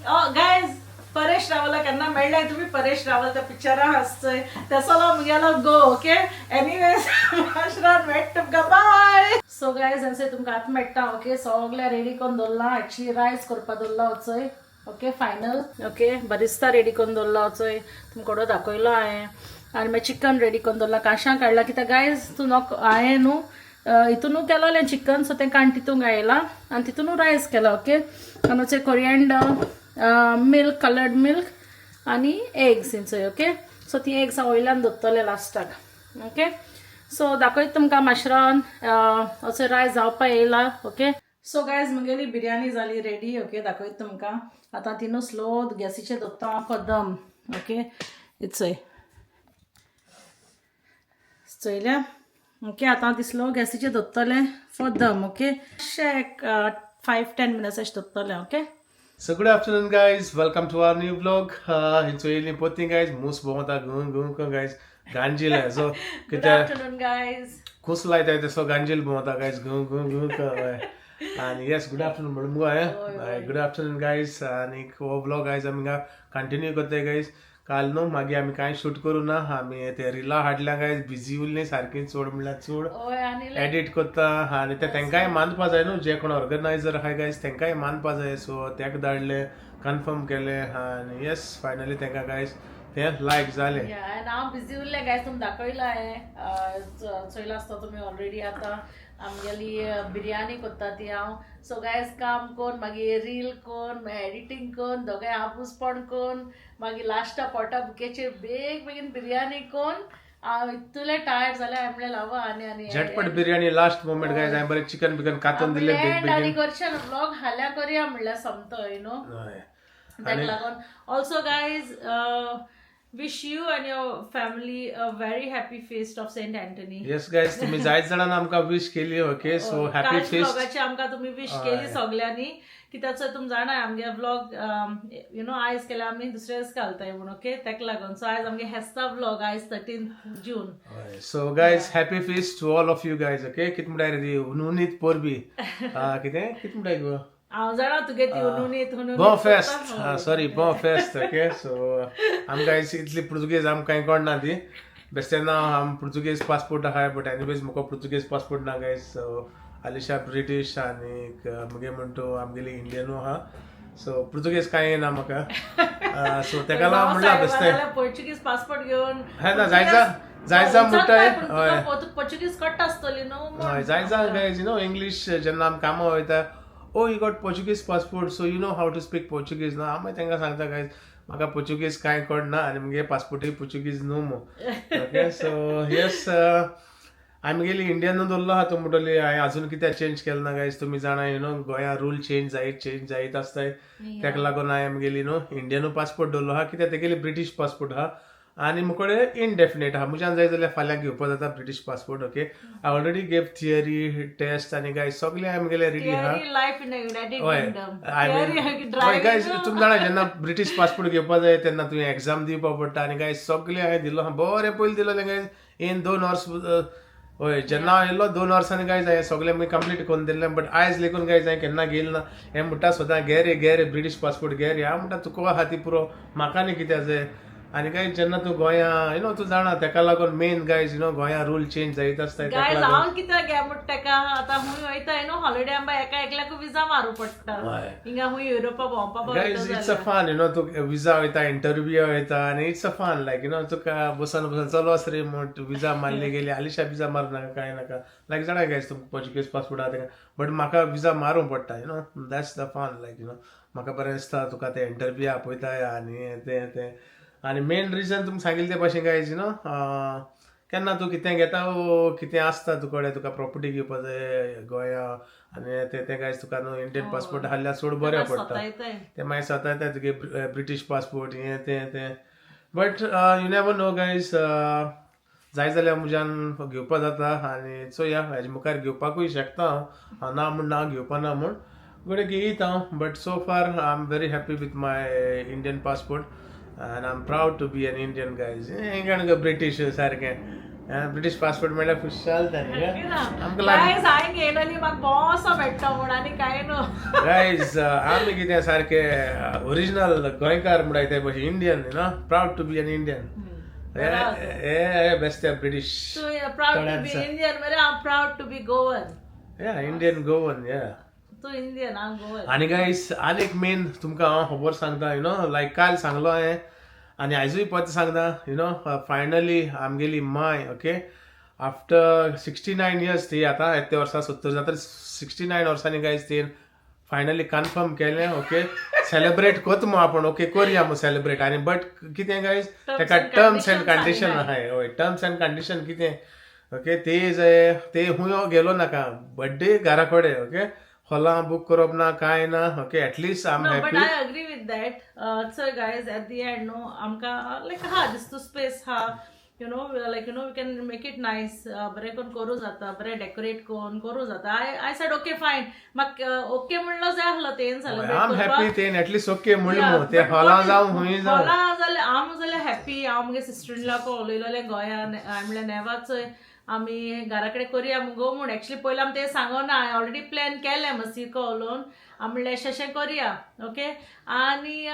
C: गायज परेश रावला केन्ना मेळ्ळे तुमी? परेश रावल त्या पिक्चरान आसचय तेसलो मुगेलो गो. ओके, एनिवेज, माशरान मेळटा तुमकां. बाय. सो गायज, हेंचे तुमकां आतां मेळटा. ओके, सगळें रेडी करून दवरलां. एक्चुली रायस करपा दवरला वचय. Okay, final. ओके, बरिस्ता रेडी करून दवरला वचय, तुमकां दाखयलो हांवें. आनी मागीर चिकन रेडी करून दवरलां, काशां काडलां. कित्याक गायज, तूं नको हांवें न्हू हितूनू केलोलें चिकन, सो तें काडून तितूंक घायलां आनी तितूनू रायस केला. ओके, आनी वचय कोरियंडर मिल्क, कलर्ड मिल्क आनी एग्स हिंचय. ओके, सो ती एग्स हांव वयल्यान दवरतलें लास्टाक. ओके, सो दाखयता तुमकां माशरान. असो रायस जावपा येयला. ओके, सो गायज, मुगेली बिरयानी जाली रेडी. ओके, दाखयता तुमकां आतां. तिनू स्लो गॅसीचेर दवरता हांव फॉर दम. ओके, इचय चोयल्या. ओके, आतां ती स्लो गॅसीचेर दवरतलें फॉर दम. ओके, अशें एक 5-10 मिनट्स अशें दवरतलें. Okay.
A: So good afternoon guys, welcome to our new vlog. हिंचो येयली पोती guys, मूस भोंवता घुं घुं घुं guys, गांजील सो
C: गुड
A: कितें
C: आफ्टरनून गायज.
A: कूस लायताय तसो गांजील भोंवता गायज घुं घुं घुं घुं. आनी येस, गुड आफ्टरनून म्हणून मुगो हांवें. Good afternoon guys. आनी हो व्लॉग गायज आमी हिंगा कंटिन्यू करताय गायज. काल न्हू मागीर आमी कांय शूट करूं ना, आमी ते रिलां हाडल्या गायज, बिजी उरली सारकी चड म्हणल्यार चड.
C: हय, आनी
A: एडिट करता आनी ते तेंकांय मानपा जाय न्हू, जे कोण ऑर्गनायझर आहाय गायज तेंकांय मानपा जाय. सो तेका धाडले, कन्फर्म केलें आनी येस, फायनली तेंकां गायज तें लायक जालें.
C: आनी हांव बिजी उरलें गायज, तुमकां दाखयलां हांवें, चोयलां आसता तुमी ऑलरेडी. आतां आमगेली बिरयानी करता ती हांव. सो गायज, काम कोन्न, मागीर रील कोन्न, मागीर एडिटींग कोन्न, दोगांय आपूसपण कोन्न, मागीर लास्टा पोटा बुकेचेर बेग बेगीन बिरयानी कोन्न हांव इतलें टायर्ड जालें. हांवें म्हणलें लावा आनी आनी
A: झटपट बिर्याणी, लास्ट मोमेंट गायज. हांवें बरें चिकन बिकन कातून दिलें बेग
C: आनी
A: बेगीन.
C: करचें व्लॉग हाल्यां करया म्हणल्यार सोमतो, you know.
A: हय.
C: ताका लागून also guys, wish you and your family a very happy feast of Saint Anthony.
A: Yes guys, तुम्ही जायत जाणांना आमकां विश केली. Okay, so happy fest.
C: व्लॉगाची आमकां तुमी विश केली सगल्यांनी, कित्याक तुमी जाणा आमगे व्लॉग you know आयज केल्या आमी, दुसरे दीस घालताय म्हूण. ओके, ताका लागून सो आयज आमगे हेस्ता व्लॉग, आयज 13 जून.
A: So guys, happy feast to all of you guys. Okay, कित म्हणटाय रे ती हुनहुनीत परबी, कितें कित म्हणटाय गो?
C: हांव जाणा तुगे ती हुनहुनीत हुनहुनीत.
A: बॉ फेस्ट, सॉरी, बॉ फेस्ट. ओके, सो आमकां इतली पुर्तुगेज आमकां कांय कळना ती. बेश्टें ना आम पुर्तुगेज पासपोर्ट आहाय, बट एनिवेज म्हाका पुर्तुगेज पासपोर्ट ना गायज. सो आलिशा ब्रिटीश आनी मुगे म्हणटो आमगेली इंडियनू आहा, सो पुर्तुगेज कांय येना म्हाका. सो तेका लागून म्हणलां बेश्टें.
C: पोर्चुगीज पासपोर्ट घेवन.
A: हे ना, जायचा जायचा म्हणटाय, हय.
C: पोर्चुगीज कळटा आसतली न्हू?
A: हय, जायचा गायज, you know English जेन्ना आमी कामां वयता, "Oh, you got Portuguese passport, so you know how to speak Portuguese ना?" हांव मागीर तांकां सांगता, गायज, म्हाका पोर्चुगीज कांय कळना आनी मुगे पासपोर्टूय पोर्चुगीज न्हू मू. ओके, सो येस, आमगेली इंडियनू दवरलो आहा. तूं म्हणटली हांवें अजून कित्याक चेंज केलें ना? गायज, तुमी जाणा, you know गोंया रूल चेंज जायत आसताय. ताका लागून हांवें आमगेली न्हू इंडियनू पासपोर्ट दवरलो आहा, कित्याक तेगेली ब्रिटीश पासपोर्ट आहा आनी मुकडे इनडेफिनेट आहा. म्हज्यान जाय जाल्यार फाल्यां घेवपा जाता British passport. Okay, I already gave theory test आनी गायज सगळें आमगेलें रेडी आहा.
C: लायफ इन युनायटेड
A: हय.
C: किंगडम.
A: I mean, हय गायज, तुमी जाणा, जेन्ना ब्रिटीश पासपोर्ट घेवपा जाय तेन्ना तुवें एग्जाम दिवपा पडटा. आनी गायज, सगळें हांवें दिलो आहा, बरें पयलीं दिलोलें गायज. इन 2 वर्स, हय, जेन्ना हांव येयलो 2 वर्सांनी गायज हांवें सगळें मागीर कंप्लीट करून दिल्लें. बट आयज लेगून गायज हांवें केन्ना घेयलें ना. हें म्हणटा सदां, घे रे, घे रे, ब्रिटीश पासपोर्ट घे रे. हांव म्हणटा, तुका आहा ती पुरो, म्हाका न्ही कित्याक जाय? आनी गायज, जेन्ना तूं गोंया, you know तूं जाणा, तेका लागून मेन गायज, you know गोंया रूल चेंज जायत आसता, तेका
C: गायज,
A: लागून.
C: हांव कित्याक घे म्हणटा तेका, आतां हुंय वयता न्हू हॉलिडे, आमकां एका एकल्याक विजा मारूं पडटा.
A: हय.
C: हिंगा हुंय युरोपा भोंवपा.
A: Guys, it's a fun, you know, तुका विजा वयता, इंटरव्यू वयता आनी it's a fun, like you know तुका बसन बसन चलो रे म्हण विजा मारली गेली. आलिशा विजा मार नाका, कांय नाका. लायक जाणा गायज, तुमकां पोर्चुगीज पासपोर्ट आहा तेका, बट म्हाका विजा मारूंक पडटा, you know that's the fun. Like you know म्हाका बरें दिसता, तुका ते इंटरव्यू आपयताय आनी तें तें. आनी मेन रिजन तुमकां सांगिल्लें ते भाशेन गायज, you know केन्ना तूं कितें घेता वो कितें आसता तुकडे, तुका प्रॉपर्टी घेवपा जाय गोंया आनी तें तें गायज, तुका न्हू इंडियन पासपोर्ट आहल्यार चड बरें पडटा. ते मागीर सतायता तुगे ब्रिटीश पासपोर्ट हें तें तें. But you never know guys, जाय जाल्यार म्हज्यान घेवपा जाता. आनी चोया, हेजे मुखार घेवपाकूय शकता हांव. हांव ना म्हूण ना घेवपा ना म्हूण घडये घेयत हांव, but so far I am very happy with my Indian passport and I am proud to be an Indian guys. हें काण ब्रिटीश सारकें. ब्रिटीश पासपोर्ट मेळ्ळ्यार खुशाल ताणी आमकां लागून.
C: गायज, हांवें घेयलेली, म्हाका बोसो भेट्टा म्हूण आनी कांय न्हू.
A: गायज, आमी कितें सारके ओरिजिनल गोंयकार म्हणटाय ते भशेन, Indian, proud to be an Indian. हे बेस्ट ब्रिटीश.
C: तूं प्राउड टू बी
A: थोड्यांचा.
C: इंडियन मरे, हांव प्राउड टू बी गोवन.
A: या, इंडियन गोवन, या.
C: तूं इंडियन, हांव गोवन.
A: आनी गायज, आनी एक मेन तुमकां हांव खबर सांगता, you know लायक काल सांगलो हांवें आनी आयजूय परत सांगता, you know finally आमगेली my, okay, after 69 years, ती आतां येत्या वर्सा 70 जाता. 69 वर्सांनी गायज ती फायनली कन्फर्म केलें, ओके, सेलिब्रेट कोत मु आपूण, ओके, करया मु सेलिब्रेट. आनी बट कितें गायज,
C: Terms
A: तेका
C: and
A: terms and
C: conditions.
A: Condition आहाय. हय, टर्म्स एंड कंडिशन कितें, ओके, ते जाय ते हुंय गेलो नाका, बड्डे घरा कडेन, ओके, हॉलां बूक करप ना, कांय ना, okay, at least I am
C: No, but
A: happy.
C: I agree with that. So guys, at the end, no, आमकां like हा दिसतो स्पेस हा, like we can make it nice. बरें करून करूं जाता, बरें डेकोरेट करून करूं जाता. I said okay, fine. म्हाका ओके म्हणलो जाय आसलो तेन
A: I am
C: celebrate.
A: Happy, तेन एटलिस्ट ओके म्हणलें मु, ते हॉलां जावं हुंय जावं.
C: हॉलां जाल्यार हांव जाल्यार हॅप्पी. हांव मुगे सिस्टर इन लॉ उलयलेलें गोंयान, हांवें म्हणलें नेवाच आमी घरा कडेन करया मुगो म्हूण. एक्चुली पयलीं आमी तें सांगना, हांवें ऑलरेडी प्लॅन केलें मसीको उलोवन. हांव म्हणलें अशें अशें करया, ओके. आनी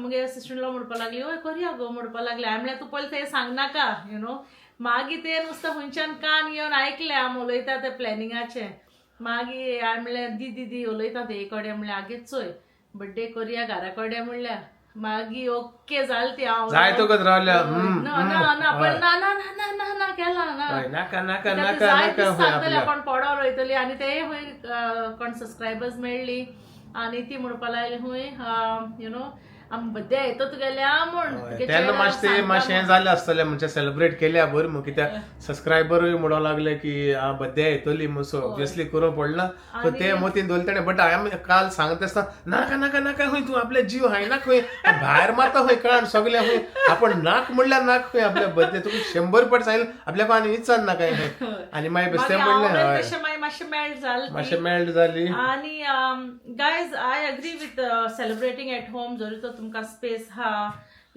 C: मुगे सिस्टर इन लॉ म्हणपाक लागली, हय करया गो म्हणपाक लागली. हांवें म्हणलें तूं पयलीं तें सांगनाका, you know. मागीर तें नुस्तें खंयच्यान कान घेवन आयकलें आमी उलयता तें प्लॅनिंगाचें. मागीर हांवें म्हणलें दी दी दी उलयता ते कडेन, म्हणलें आगे चोय बड्डे करया घरा कडेन म्हणल्यार. मागीर ओके जालें ती हांव
A: जाय तुका रावल्या.
C: ना ना ना, पण ना ना ना ना ना ना केला ना.
A: हय, नाका नाका.
C: कित्याक ते
A: नाका
C: जाय
A: नाका
C: दीस
A: हुंय
C: सांगतले
A: आपल्या
C: कोण पोडो रोयतली. आनी ते खंय कोण सबस्क्रायबर्स मेळ्ळी आनी ती म्हणपाक लागली खंय, you know, आमी बड्डे येतो तुगेल्या म्हूण तुगे
A: तेन्ना
C: चेहऱ्यार
A: मातशें ते
C: सांगता
A: मातशें
C: म्हूण.
A: जालें आसतलें, म्हणजे सेलिब्रेट केल्या बरें मु, कित्याक सबस्क्रायबरूय म्हणूंक लागले की बड्डे येतली मु, सो ऑब्वियसली करूंक पडना, सो ते मोतीन दवरले तेणें. बट हांवें काल सांगता आसतना नाका नाका नाका, खंय तूं आपले जीव हायना, खंय भायर मारता, खंय काण सगळें, खंय आपण नाक म्हणल्यार नाक, खंय आपल्या बड्डे तुका 100 पट सांगलें आपल्याक आनी विचार नाका खंय. आनी मागीर बेश्टें
C: मागीर हांव
A: म्हणलें हय.
C: तशें मागीर मातशें मेल्ट जालें ती.
A: मातशें मेल्ट जाली.
C: आणि guys, I agree with celebrating at home. जरी तर तुमकां स्पेस हा,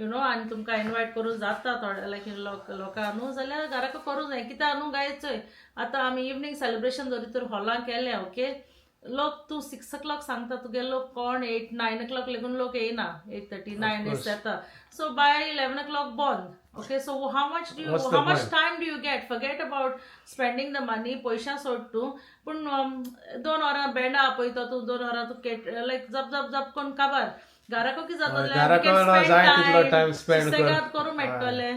C: you know, आनी तुमकां इनवायट करूं जाता थोडे लायक लोक लोकांक न्हू, जाल्यार घराक करूं जाय. कित्याक न्हू गायज, चोय आतां आमी इवनींग सेलिब्रेशन जरी तर हॉलान केलें, ओके, लोक तूं 6 ओ क्लॉक सांगता तुगे, लोक कोण 8-9 ओ क्लॉक लेगून लोक येयना, 8:30-9
A: course.
C: येता. सो बाय 11 ओ क्लॉक बंद, okay. So how much do
A: What's the
C: how much
A: point?
C: Time do you get? Forget about spending the money, पयशा सोड तूं, पूण 2 वरां बँडा आपयता तूं, 2 वरां तूं केट लायक जप जप जप कोन्न काबार. घराको कितें जातलें?
A: घराको जाय तितलो time spend कर.
C: करूं मेळटलें.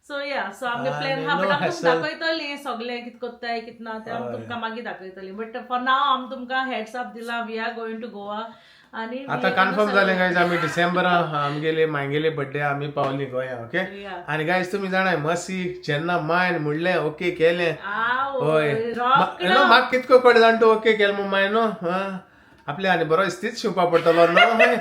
C: सो या, सो आमगे प्लॅन
A: आनी
C: हा,
A: no
C: but आमी तुमकां
A: hassle.
C: दाखयतली सगळें कितें कोत्ताय कितें ना तें आमी तुमकां मागीर दाखयतली. बट फॉर नाव आमी तुमकां हेड्स अप दिला, we are going to Goa आनी we
A: आतां
C: are gonna
A: confirm जालें
C: celebrate.
A: गायज, आमी डिसेंबरान आमगेले मायगेले बड्डे आमी पावली गोंया, ओके. आनी गायज, तुमी जाणाय, मसी जेन्ना मायन म्हणलें ओके केलें. हय.
C: रोकडो.
A: न्हू, म्हाका कितको कडेन जाण तूं ओके केलें म्हूण माय न्हू आपल्या आनी बरो इस्तीच शिंवपा पडटलो न्हू. हय,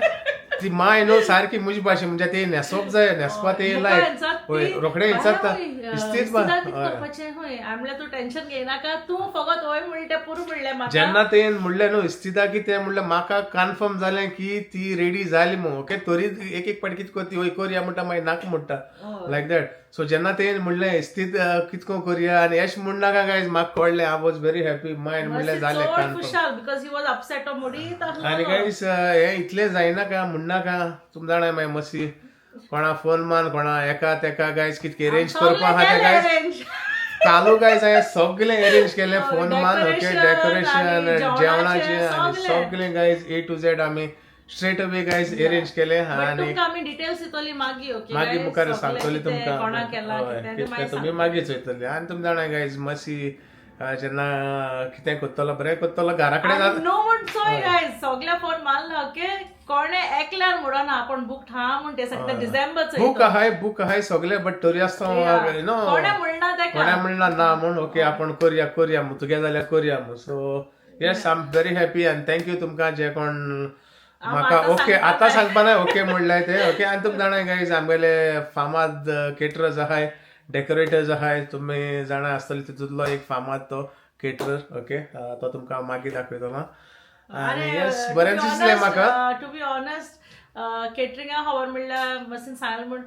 A: ती माय न्हू सारकी म्हजी भाशेन, म्हणजे ती न्हेसोप जाय, न्हेसपा ती लायक. हय, रोखडें विचारता इस्तीच.
C: कितें
A: हय.
C: करपाचें? हय, म्हणल्यार तूं टेन्शन घेयनाका, तूं फकत हय म्हणलें तें पुरो म्हणलें म्हाका.
A: जेन्ना तें म्हणलें न्हू इस्तिदा कितें म्हणलें, म्हाका कन्फर्म जालें की ती रेडी जाली म्हूण. ओके, तरी एक एक पाटी कितें करती, हय करया म्हणटा, मागीर नाका म्हणटा, लायक that. सो जेन्ना तें म्हणलें इस्तीद कितको करया आनी एश म्हणनाका गायज, म्हाका कळ्ळें, I was very happy. मायन म्हणलें जालें
C: चड
A: कन्फर्म.
C: खुशाल, because he was upset मुडीत.
A: आनी गायज, हें इतलें जायनाका म्हणनाका, तुम जाणा मागीर मसी कोणा फोन मान कोणा एका तेका गायज कितकें अरेंज करपा आहा तें गायज चालू. गायज, हांवें सगळें अरेंज केलें, फोन मान, ओके, डेकोरेशन, जेवणाचें आनी सगळें गायज, ए टू झेड आमी स्ट्रेट अवे गायज अरेंज केलें.
C: बट
A: आनी
C: तुमकां आमी डिटेल्स दितली मागीर, ओके.
A: मागीर मुखार सांगतली तुमकां.
C: कोणा केला
A: हय,
C: कितें ते
A: कितलें
C: मागीर
A: तुमी मागीर चोयतली. आनी तुमी जाणा गायज, मसी जेन्ना कितें करतलो बरें करतलो घरा कडेन जाता.
C: नो म्हण चोय गायज, सगल्या फोन मारला, ओके, कोणे एकल्यान म्हणना आपूण बूक ठा म्हण. ते सांगता डिसेंबर.
A: बूक आहाय, बूक आहाय सगळे, बट तरी आसतना न्हू
C: कोणे म्हणना तेका.
A: कोणा म्हणला ना म्हूण. ओके, आपूण करया करया म्हूण, तुगे जाल्यार करया म्हूण. So yes, I am very happy आनी thank you तुमकां जे कोण म्हाका
C: आतां
A: ओके
C: सांगपा
A: आतां सांगपा ना ओके म्हणलें ते, ओके. आनी तुमकां जाणा गायज, आमगेले फामाद केटरर्स आहाय, डेकोरेटर्स आहाय, तुमी जाणा आसतले तितूंतलो एक फामाद तो केटरर, ओके, तो तुमकां मागीर दाखयतलो. आनी येस, बरें दिसलें म्हाका.
C: To be honest. केटरिंगा खबर म्हणल्यार मसीन सांगलें म्हूण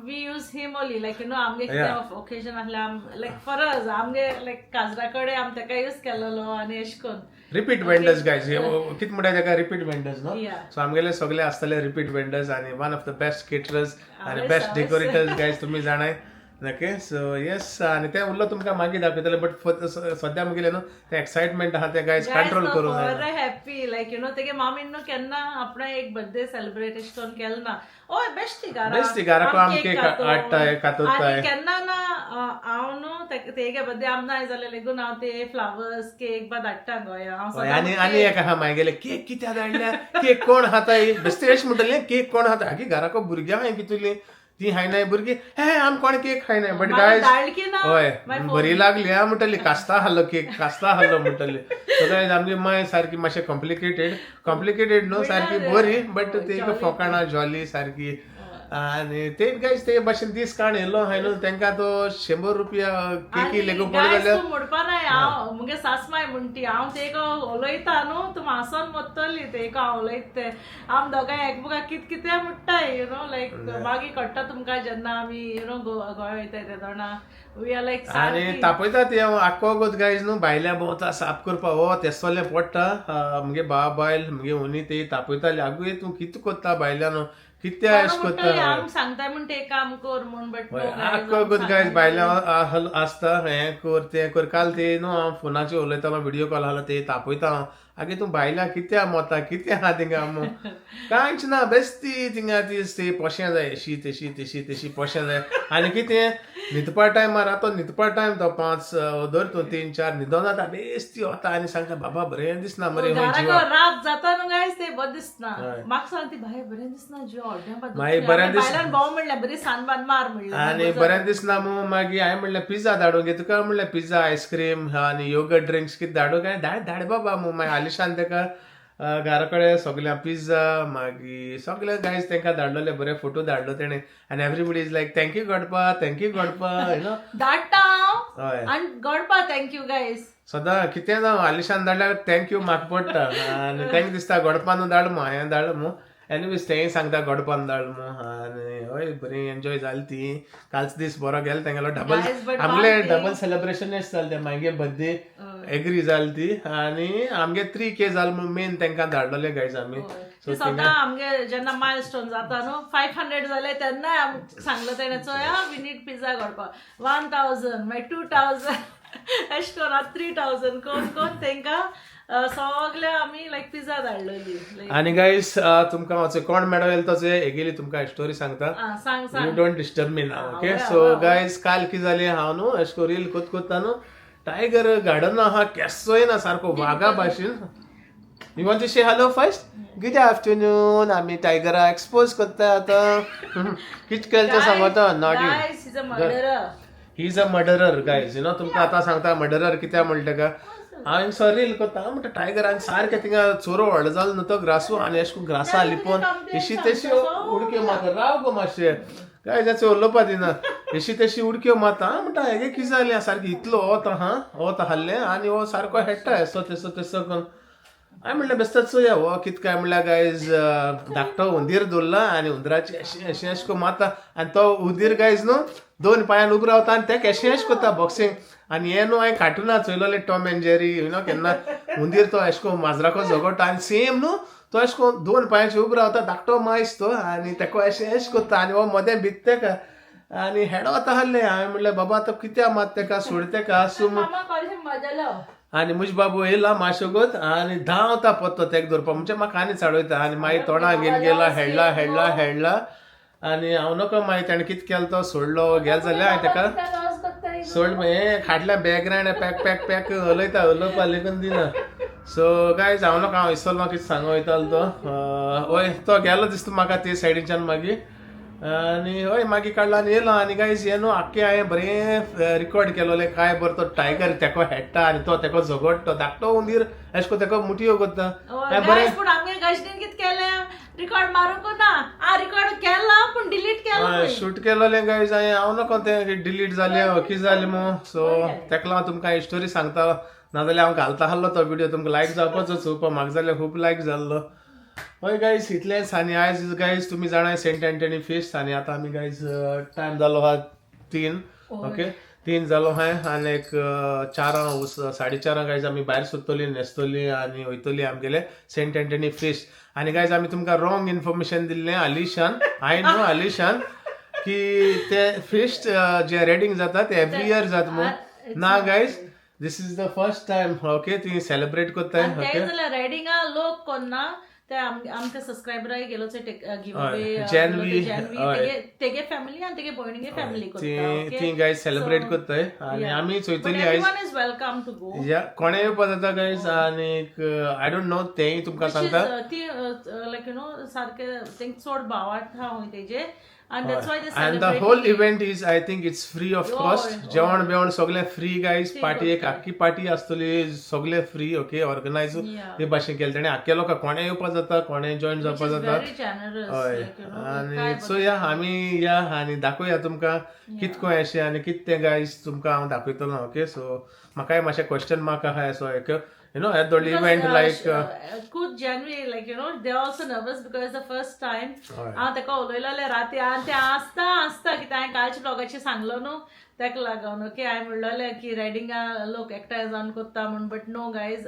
C: we use him only, like you know, आमगे कितें ओकेजन आसल्यार, लायक फॉर अस आमगे लायक काजरा कडेन आमी तेका यूज केलेलो आनी अशें करून.
A: Repeat vendors guys. कित म्हणटा तेका, रिपीट वेंडर्स न्हू?
C: Yeah.
A: सो आमगेले सगळे आसतले रिपीट वेंडर्स आणि one of the best caterers आणि
C: आवय
A: बेस्ट
C: सावस.
A: डेकोरेटर्स गायज, तुमी जाणाय. ओके, सो येस, आनी ते उरलो तुमकां मागीर दाखयतले, बट सद्या मुगेले न्हू ते एक्सायटमेंट आहा ते गायज कंट्रोल करूं जायना.
C: हॅपी, लायक you know, तेगे मामीन न्हू केन्ना आपणें एक बर्थडे सेलिब्रेट अशें करून केलें ना. हय, बेश्टी घरा.
A: बेश्टी घराको आम केक हाडटाय, कातोताय.
C: आनी केन्ना ना हांव न्हू तेगे बर्थडे आम नाय जाल्यार लेगून हांव ते फ्लावर्स केक बा धाडटा गोंया हांव
A: हय.
C: सदां.
A: आनी आनी एक आहा, मागीर केक कित्याक धाडल्या, केक कोण खाता? बेश्टे अशें म्हणटलें, केक कोण खाता? आगे, घराको भुरग्यां हांवें कितुली ती खायनाय भुरगीं, हे आम कोण केक खायनाय, बट
C: मागीर
A: गायज
C: धाडली की ना.
A: हय.
C: मागीर
A: बरी लागली हा म्हणटली, कास्ता हाडलो केक, कास्ता हाडलो म्हणटली. सो गायज, आमची माय सारकी मातशें कॉम्प्लिकेटेड, कॉम्प्लिकेटेड न्हू, सारकी बरी, बट ती फोकाणां जॉली सारकी. आनी ते गायज ते भाशेन दीस काण येयलो हांवें न्हू, तांकां तो 100 रुपया केकी लेगून पडलो
C: गायज
A: जाल्यार
C: तूं म्हणपा नाय, हांव मुगे सासमाय म्हणटी, हांव तेका उलयता न्हू, तूं हांसोन मरतली. तेका हांव उलयता तें, आम दोगांय एकमेकाक कित कितें म्हणटाय, you know, लायक मागीर कळटा तुमकां जेन्ना आमी you know Goa वयताय तेदोणा we are लायक
A: आनी तापयता ती. हांव आख्खो गोत गायज न्हू भायल्या भोंवता साफ करपा, हो तेसोलें पडटा. मुगे भाव बायल मुगे हुनी ती तापयताली, आगो तूं कितें कोत्ता भायल्या न्हू, कितें अशें कोत्ता?
C: आम सांगताय म्हण ते काम कर म्हूण, बट
A: आख्खो गोत गायज भायल्या आसता, हें कर तें कर. काल ते न्हू हांव फोनाचेर उलयतालो, व्हिडियो कॉल आसलो, ते तापयता हांव, आगे तूं भायल्या कित्या मोता, कितें आहा थिंगा मू? कांयच ना, बेस्ती थिंगा ती ते पोशें जाय, अशी तशी तशी तशी पोशें जाय. आनी कितें न्हिदपा टायमार, आतां न्हिदपा टायम तो 5 धर तूं 3-4 न्हिदोन जाता, बेस्ती वता आनी सांगता, बाबा बरें दिसना मरे हो
C: घराक
A: जिवा.
C: रात जाता न्हू गायज, ते बरें दिसना म्हाका. सांगती भाई बरें दिसना जीव.
A: मागीर बरें
C: बायलान भाव म्हणलें, बरी सानबान मार म्हणलें.
A: आनी बरें दिसना मू, मागीर हांवें म्हणलें पिझ्झा धाडूं गे तुका म्हणलें, पिझ्झा, आयस्क्रीम आनी योगर्ट ड्रिंक्स कितें धाडूं काय? धाड धाड बाबा मू. मागीर आलिशान ताका घरा कडेन सगळ्या पिझ्झा, मागीर सगळे गायज तांकां धाडलेले, बरे फोटो धाडलो तेणें आनी everybody is like, "Thank you गडपा, thank you गडपा," you know.
C: धाडटा हांव.
A: हय.
C: आनी गडपा thank you guys.
A: सदां कितें जावं, आलिशान धाडल्यार thank you म्हाका पडटा आनी तांकां दिसता गडपान धाड मू, हांवें धाड मू. एनिवेज, तेंय सांगता गडपान धाड मू. आनी हय, बरी एन्जॉय जाली ती. कालचो दीस बरो गेलो तेंगेलो डबल.
C: Guys, but
A: आमगेले
C: one thing-
A: double celebration जालें तें. मागीर बर्थडे एग्री जाली ती आनी आमगे 3K जाल म्हूण मेन तांकां धाडलेले गायज आमी.
C: ती स्वता आमगे जेन्ना मायल स्टोन जाता न्हू, 500 जाले तेन्नाय आम सांगलो तेणें, चोया we need pizza करपाक 1000, मागीर 2000, अशें करून आतां 3000 कोण कोण तांकां सगळे आमी लायक पिझ्झा धाडलेली लायक.
A: आनी गायज, तुमकां हांव कोण मेळो येयलो तसो हेगेली तुमकां स्टोरी सांगता.
C: आं, सांग.
A: You
C: सांग.
A: Don't disturb me now, okay?
C: आवय,
A: सो
C: आवय.
A: गायज, काल की जाली, हांव न्हू अशें करून रील कोत कोत्ता न्हू, टायगर गार्डन आहा, केसोय ना सारको वागा भाशेन. You want to say hello first? Good afternoon. आमी टायगरा एक्सपोज करता आतां. कित केलें तें सांगता naughty.
C: Guys, he's a murderer.
A: He is a murderer guys, you know. तुमकां आतां सांगता मर्डरर कित्याक म्हणटा तेका. हांवें सो रील कोत्ता म्हणटा, टायगर आनी सारकें थिंगा चोरो व्हडलो जालो न्हू तो ग्रासू आनी अशें करून ग्रासा लिपोवन अशी तशी उडक्यो मारता. राव गो मातशें काय जाचें उलोवपा दिना. अशी तशी उडक्यो मारता. हांव म्हणटा हेगे कितें जालें, सारकें इतलो वत आहा, वत आहलें आनी हो सारको हेडटा येसो तेसो तेसो करून. हांवें म्हणलें बेश्टेच चोया हो कित काय म्हणल्यार गायज, धाकटो हुंदीर दवरला आनी हुंदराची अशें अशें अशें करून मारता. आनी तो हुंदीर गायज न्हू दोन पांयान उबो रावता आनी तेका अशें अशें करता बॉक्सिंग. आनी हें न्हू हांवें कार्टुना चोयलोलें, Tom and Jerry, you know, केन्ना हुंदीर तो अशें करून माजराको झगडटा आनी सेम न्हू तो अशें करून दोन पांयाचेर उबो रावता, धाकटो मायस तो, आनी तेका अशें अशें करता आनी हो मदें भित तेका आनी हेडोत आहलें. हांवें म्हणलें, बाबा आतां कित्याक मात तेका, सोड तेका, आसूं.
C: मामा calls him मजलो.
A: आनी म्हज बाबू येयला माशोगत आनी धांवता पत्तो तेका दवरपा, म्हणजे म्हाका आनी चाडयता आनी मागीर तोंडाक घेवन गेला, हेडला हेडला हेडला. आनी हांव नको, मागीर तेणें कितें केलें, तो सोडलो गेलो जाल्यार हांवें तेका सोड हें खाटल्या बॅकग्रावंड पॅक पॅक पॅक उलयता, उलोवपा लेगून दिना. सो गायज, हांव नको, हांव विसरलो कितें सांगो वयतालो तो. हय, तो गेलो दिसता म्हाका ते सायडीच्यान मागीर. आनी हय, मागीर काडलो आनी येयलो. आनी गायज, हें न्हू आख्खें हांवें बरें रिकॉर्ड केलोलें, काय बरो तो टायगर तेको हेडटा आनी तो तेको झगडटा, धाकटो हुंदीर अशें करून तेका मुठयो करता. हांवें बरें
C: गायज, पूण आमगे गजनीन कितें केलें, रिकॉर्ड मारूंक ना. आ रिकॉर्ड केला पूण डिलीट केला.
A: शूट केलोलें गायज हांवें. हांव नको तें डिलीट जालें कितें जालें मू. सो तेका लागून तुमकां स्टोरी सांगता, नाजाल्यार हांव घालता आहलो तो विडियो, तुमकां लायक जावपाचो चोवपा. म्हाका जाल्यार खूब लायक जाल्लो. हय गायज, इतलेंच. आनी आयज गायज तुमी जाणा सेंट अँटनी फिस्ट. आनी आतां आमी गायज टायम जालो आहा 3. ओके, 3 जालो आहा आनी एक 4 4:30 गायज आमी भायर सोदतली, न्हेसतली आनी वयतली आमगेले सेंट अँटनी फिस्ट. आनी गायज आमी तुमकां रॉंग इन्फॉर्मेशन दिल्लें अलिशान, हांवें न्हू अलिशान, की ते फिस्ट जे रेडींग जाता ते एवरी इयर जाता म्हूण. ना guys, this is the first time, okay, ती सेलिब्रेट करताय.
C: आनी
A: ओके,
C: ते जाल्यार रायडिंगा लोक कोन्ना ते आमच्या सबस्क्रायबराक गेलो गिव अवे.
A: जेनवी,
C: जेनवी तेगे फॅमिली आनी तेगे भयणीगे फॅमिली करता.
A: ती गायज सेलिब्रेट करताय आनी आमी चोयतली आयज.
C: Everyone is welcome to go.
A: या, कोणें येवपा जाता गायज. आनीक I don't know, तेंय तुमकां सांगता.
C: ती लायक you know सारके तेंक चड भावार्थ आहा हुंय तेजे आनी that's why they
A: and the
C: celebrate.
A: Whole event is, I think it's free of cost. जेवण बिवण सगळें फ्री गायज. पार्टी एक आख्खी पार्टी आसतली, सगळें फ्री. ओके, ऑर्गनायज ते भाशेन केलें तेणें. आख्खे लोकांक कोणें येवपा जाता, कोणें जॉयन जावपा जाता.
C: Very generous.
A: हय, आनी सो या आमी या आनी दाखोवया तुमकां कितको अशें आनी कितें तें गायज तुमकां हांव दाखयतलो. ओके, सो म्हाकाय मातशें क्वेश्चन मार्क आहा. सो एक you know येदो व्हडलो इव्हेंट लायक
C: खूब Janvi like you know they also nervous because the first time. हांव ताका उलयलें राती आनी तें आसता आसता कित्याक हांवें कालच्या ब्लॉगाचेर सांगलो न्हू ताका लागून. ओके, हांवें म्हणलेलें की रायडिंगा लोक एकठांय जावन करता म्हूण, but no guys,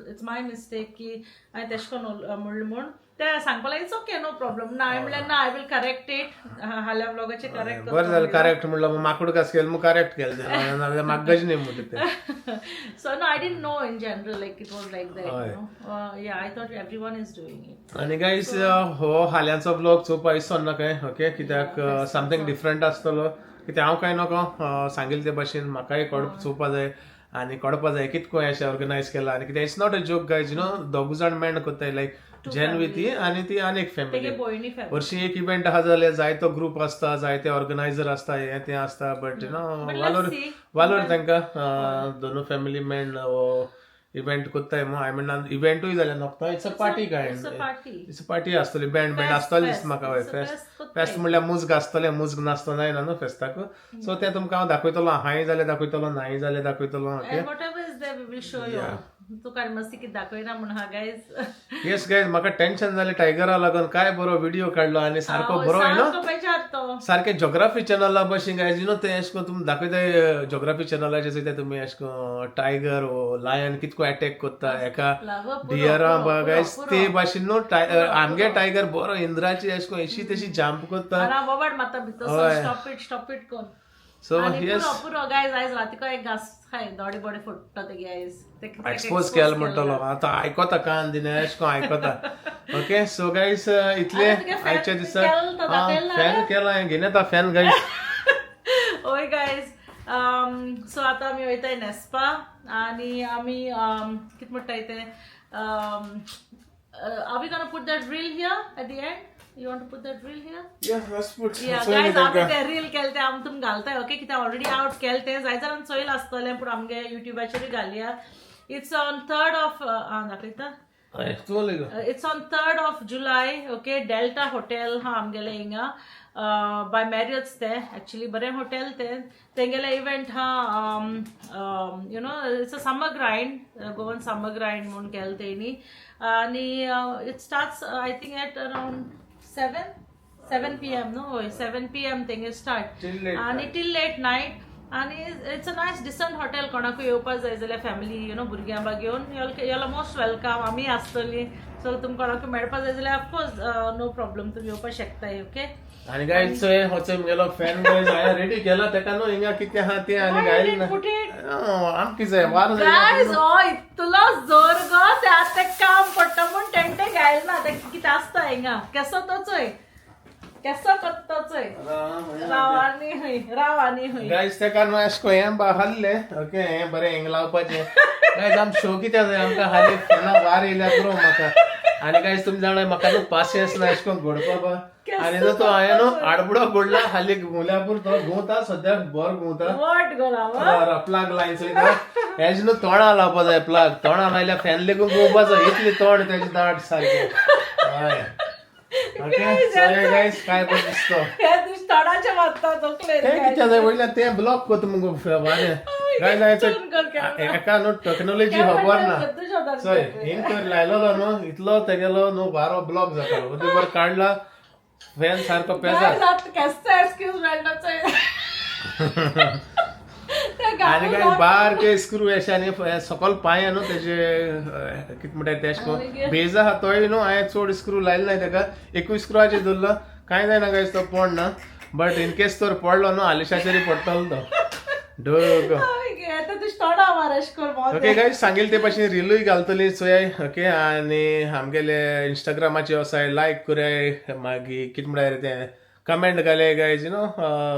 C: it's my mistake की हांवें तेशें करून म्हणलें म्हूण. ते सांगपा लागले it's okay, no problem. ना, हांवें म्हणलें ना, I will correct it हाल्या ब्लॉगाचेर करेक्ट.
A: बरें जालें करेक्ट म्हणलं, मग माकूड कस केलं, मग करेक्ट केलं ते. नाजाल्यार मागच न्ही म्हणटा ते.
C: So no, I didn't know in general like it was like that. You know? Yeah, I thought everyone is doing it.
A: आनी गायज हो हाल्यांचो ब्लॉग चोवपा इसोन नाका, ओके, कित्याक समथींग डिफरंट आसतलो. कित्याक हांव कांय नको सांगिल्ले ते भाशेन म्हाकाय चोवपा जाय आनी कळपा जाय कितको अशें ऑर्गनायज केलां. आनी कित्याक it's not a joke guys, you know, दोग जाण मेंड करताय, लायक जेनवी ती आनी ती आनी एक फॅमिली.
C: तेगे भयणी फॅमिली.
A: हरशीं एक इव्हेंट आहा जाल्यार जायतो ग्रूप आसता, जायते ऑर्गनायझर आसता, हें तें आसता, बट you know वालोर
C: see.
A: वालोर तांकां दोनू फॅमिली मेन हो इव्हेंट कोत्ताय म्हूण. I mean इव्हेंटूय जाल्यार नोकता, it's a party
C: it's a
A: kind.
C: Party.
A: It's a party आसतली, बँड बँड आसतलें दिसता म्हाका. हय,
C: It's a
A: fest
C: fest कोत्ताय.
A: फेस्त म्हणल्यार मुज्ग आसतलें, मुज्ग नासतना येना न्हू फेस्ताक. सो तें तुमकां हांव दाखयतलो, हांय जाल्यार दाखयतलो, नाय जाल्यार दाखयतलो. Okay.
C: And whatever is there, we will show you. तुका आनी मस्ती कितें दाखयना म्हूण हा गायज.
A: येस गायज, म्हाका टेन्शन जालें टायगरा लागून. काय बरो व्हिडिओ काडलो आनी सारको बरो you know
C: सारको बेजार तो.
A: सारकें जोग्राफी चॅनला भशेन गायज, you know, तें अशें करून तुमी दाखयताय जोग्राफी चॅनलाचेर सुद्दां तुमी अशें करून टायगर वो लायन कितको एटॅक करता एका डियरा गायज, ते भाशेन न्हू आमगे टायगर बरो इंद्राची अशें करून अशी तशी जंप करता.
C: आनी हांव बोबाट मारता भितर, स्टॉप it, stop it कोन.
A: सो
C: आनी
A: येस.
C: पुरो पुरो गायज, आयज रातीको एक घास खाय दोडे बोडे फोडटा ते गायज.
A: एक्सपोज केला म्हणटलो आतां, आयकोता कान दिना अशें करून आयकोता. ओके, सो गायज इतले
C: आनी तुगे fan
A: आयच्या दिसा.
C: केलो तो दाखयलो.
A: फॅन केला, घेन येता फॅन गायज.
C: ओय गायज, सो आतां आमी वयताय न्हेसपा आनी आमी कितें म्हणटाय ते, are we gonna put that reel here at the end? You want to put that reel here?
A: Yeah, let's put.
C: Yeah, guys, आमी ते रील केले ते आमी तुमकां घालताय, ओके, कित्याक ऑलरेडी आवट केले ते जाय जाल्यार चोयल आसतलें, पूण आमगे युट्यूबाचेरूय घालया. It's on third of, आं दाखयता.
A: तूं उलय.
C: It's on 3rd of July, okay, Delta hotel हा आमगेले हिंगा बाय मॅरियट्स. ते एक्चुली बरें हॉटेल तें. तेंगेलें इव्हेंट हा, you know, it's a summer grind, Goan summer grind म्हूण केलें तेणी. आनी it starts I think at around 7 PM न्हू? हय, 7 PM तेंगे स्टार्ट
A: Till late.
C: आनी टील लेट नायट. आनी it's a nice decent hotel. कोणाकूय येवपाक जाय जाल्यार फॅमिली you know भुरग्यां बा घेवन y'all most welcome. आमी आसतली. सो तुमकां कोणाकूय मेळपाक जाय जाल्यार ऑफकोर्स नो प्रॉब्लम, तुमी येवपाक शकताय, ओके.
A: आनी गायज होचो मुगेलो फॅन गायज हांवें रेडी केला तेका न्हू, हिंगा कितें आहा तें आनी गायले ना.
C: Put it?
A: आमकां जाय वारो जाय.
C: गायज, हो इतलो जोर गो ते आतां काम पडटा म्हूण टेंटे घायल ना. ते कितें आसता हिंगा केसो तो चोय, केसो करता चोय. राव आनी हय, राव आनी हय.
A: गायज तेका न्हू अशें करून हें हाडलें, ओके, हें बरें हिंगा लावपाचें. गायज आम शो कित्याक जाय आमकां, हालीं फॅना वार येयल्या पुरो म्हाका. आनी गायज तुमी जाणा म्हाका न्हू पासियेंस ना अशें करून घोडपा बा. आनी न्हू तो हांवें न्हू आडबुडो घोडला हालीं, घुंवल्या पुरो तो घुंवता, सद्याक बरो घुंवता.
C: वट गो.
A: प्लग लायन चोयता हेज न्हू, तोंडा लावपा जाय प्लग. तोंडा लायल्यार फॅन लेगून घुंवपाचो, इतली तोंड तेजें दाट सारकें. हय, ओके, सो गायज काय बरें दिसतो.
C: हे दीस तोंडाचे मारता तकलेर.
A: तें कित्याक जाय वयल्यान तें ब्लॉक करता मुगो वारें. गायज,
C: Turn कर camera.
A: एका न्हू टेक्नॉलॉजी
C: Camera
A: खबर
C: turn
A: ना.
C: कर, तुज्या हातान
A: चोय,
C: कर.
A: हिंग तर लायलेलो न्हू, इतलो तेगेलो न्हू वारो ब्लॉक जातालो. बरोबर काडला फॅन सारको पेजार.
C: Guys, आतां केसो एक्सक्यूज मेळटा चोय. ते
A: आनी
C: घालून
A: काय बारके स्क्रू अशे आनी हे सकल पांय न्हू तेजे, कितें म्हणटाय ते, अशें करून बेज आहा तोय न्हू. हांवें चड स्क्रू लायलो ना तेका, एकूय स्क्रूआचेर दवरलो. कांय जायना गायज, तो पडना, बट इन केस तर पडलो न्हू, आलिशाचेर पडटलो तो डोको.
C: आतां तुजें तोंडा मार अशें कर मोदें.
A: ओके गायज, सांगेल ते भाशेन रिलूय घालतली चोयाय. ओके, आनी आमगेले इंस्टाग्रामाचेर वसाय लायक कराय, मागीर कितें म्हणटाय रे तें, कमेंट घालय गायज. You know,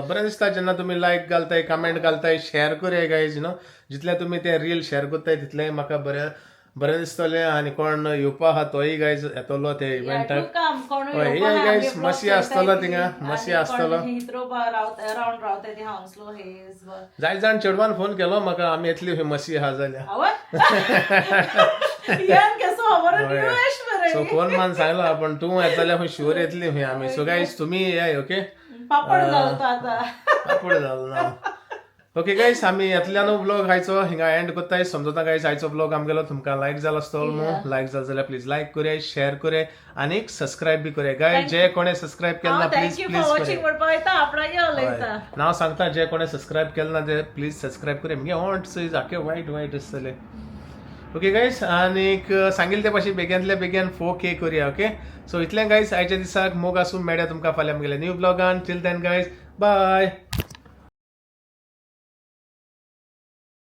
A: बरें दिसता जेन्ना तुमी लायक घालताय, कमेंट घालताय, शेअर करय गायज. You know, जितले तुमी ते रील शेअर करताय तितलें म्हाका बरें बरें दिसतलें. आनी कोण येवपा आहा तोय गायज येतलो ते इव्हेंटाक.
C: काम कोण
A: हय, हे guys, मसी आसतलो थिंगा, मसी आसतलो.
C: हिथ्रो रावंड रावता ती हाउंसलो हेज.
A: जाय जाण चेडवान फोन केलो म्हाका, आमी येतली खंय मसी आहा जाल्यार.
C: आवय, यान केसो खबर न्यू एश मरे.
A: सो फोन मान सांगला, पण तूं येता जाल्यार खंय शुअर येतली खंय आमी. सो गायज, तुमी येयाय. ओके.
C: पापड जालो तो आतां.
A: पापड जालो ना. ओके गायज, आमी येतल्यान ब्लॉग आयचो हिंगा एंड करताय. समजता गायज, आयचो ब्लॉग आमगेलो तुमकां लायक जाला आसतलो न्हू. लायक जालो जाल्यार प्लीज लायक करया, शेअर करया आनी सबस्क्रायब बी करया गायज. जे कोणे सबस्क्रायब केलं ना, please
C: thank you
A: please
C: for watching
A: करया.
C: म्हणपाक येता, आपणागे उलयता.
A: नांव सांगता, जे कोणे सबस्क्रायब केलं ना ते प्लीज सबस्क्रायब करया. मुगे ओंठ चोय आखे वायट वायट आसतले. ओके गायज, आनीक सांगील ते भाशेन बेगिनातल्या बेगीन 4K करया. ओके, सो इतलें गायज आयच्या दिसाक. मोग आसूं, मेळया तुमकां फाल्यां आमगेल्या new ब्लॉगान. Till then guys, bye.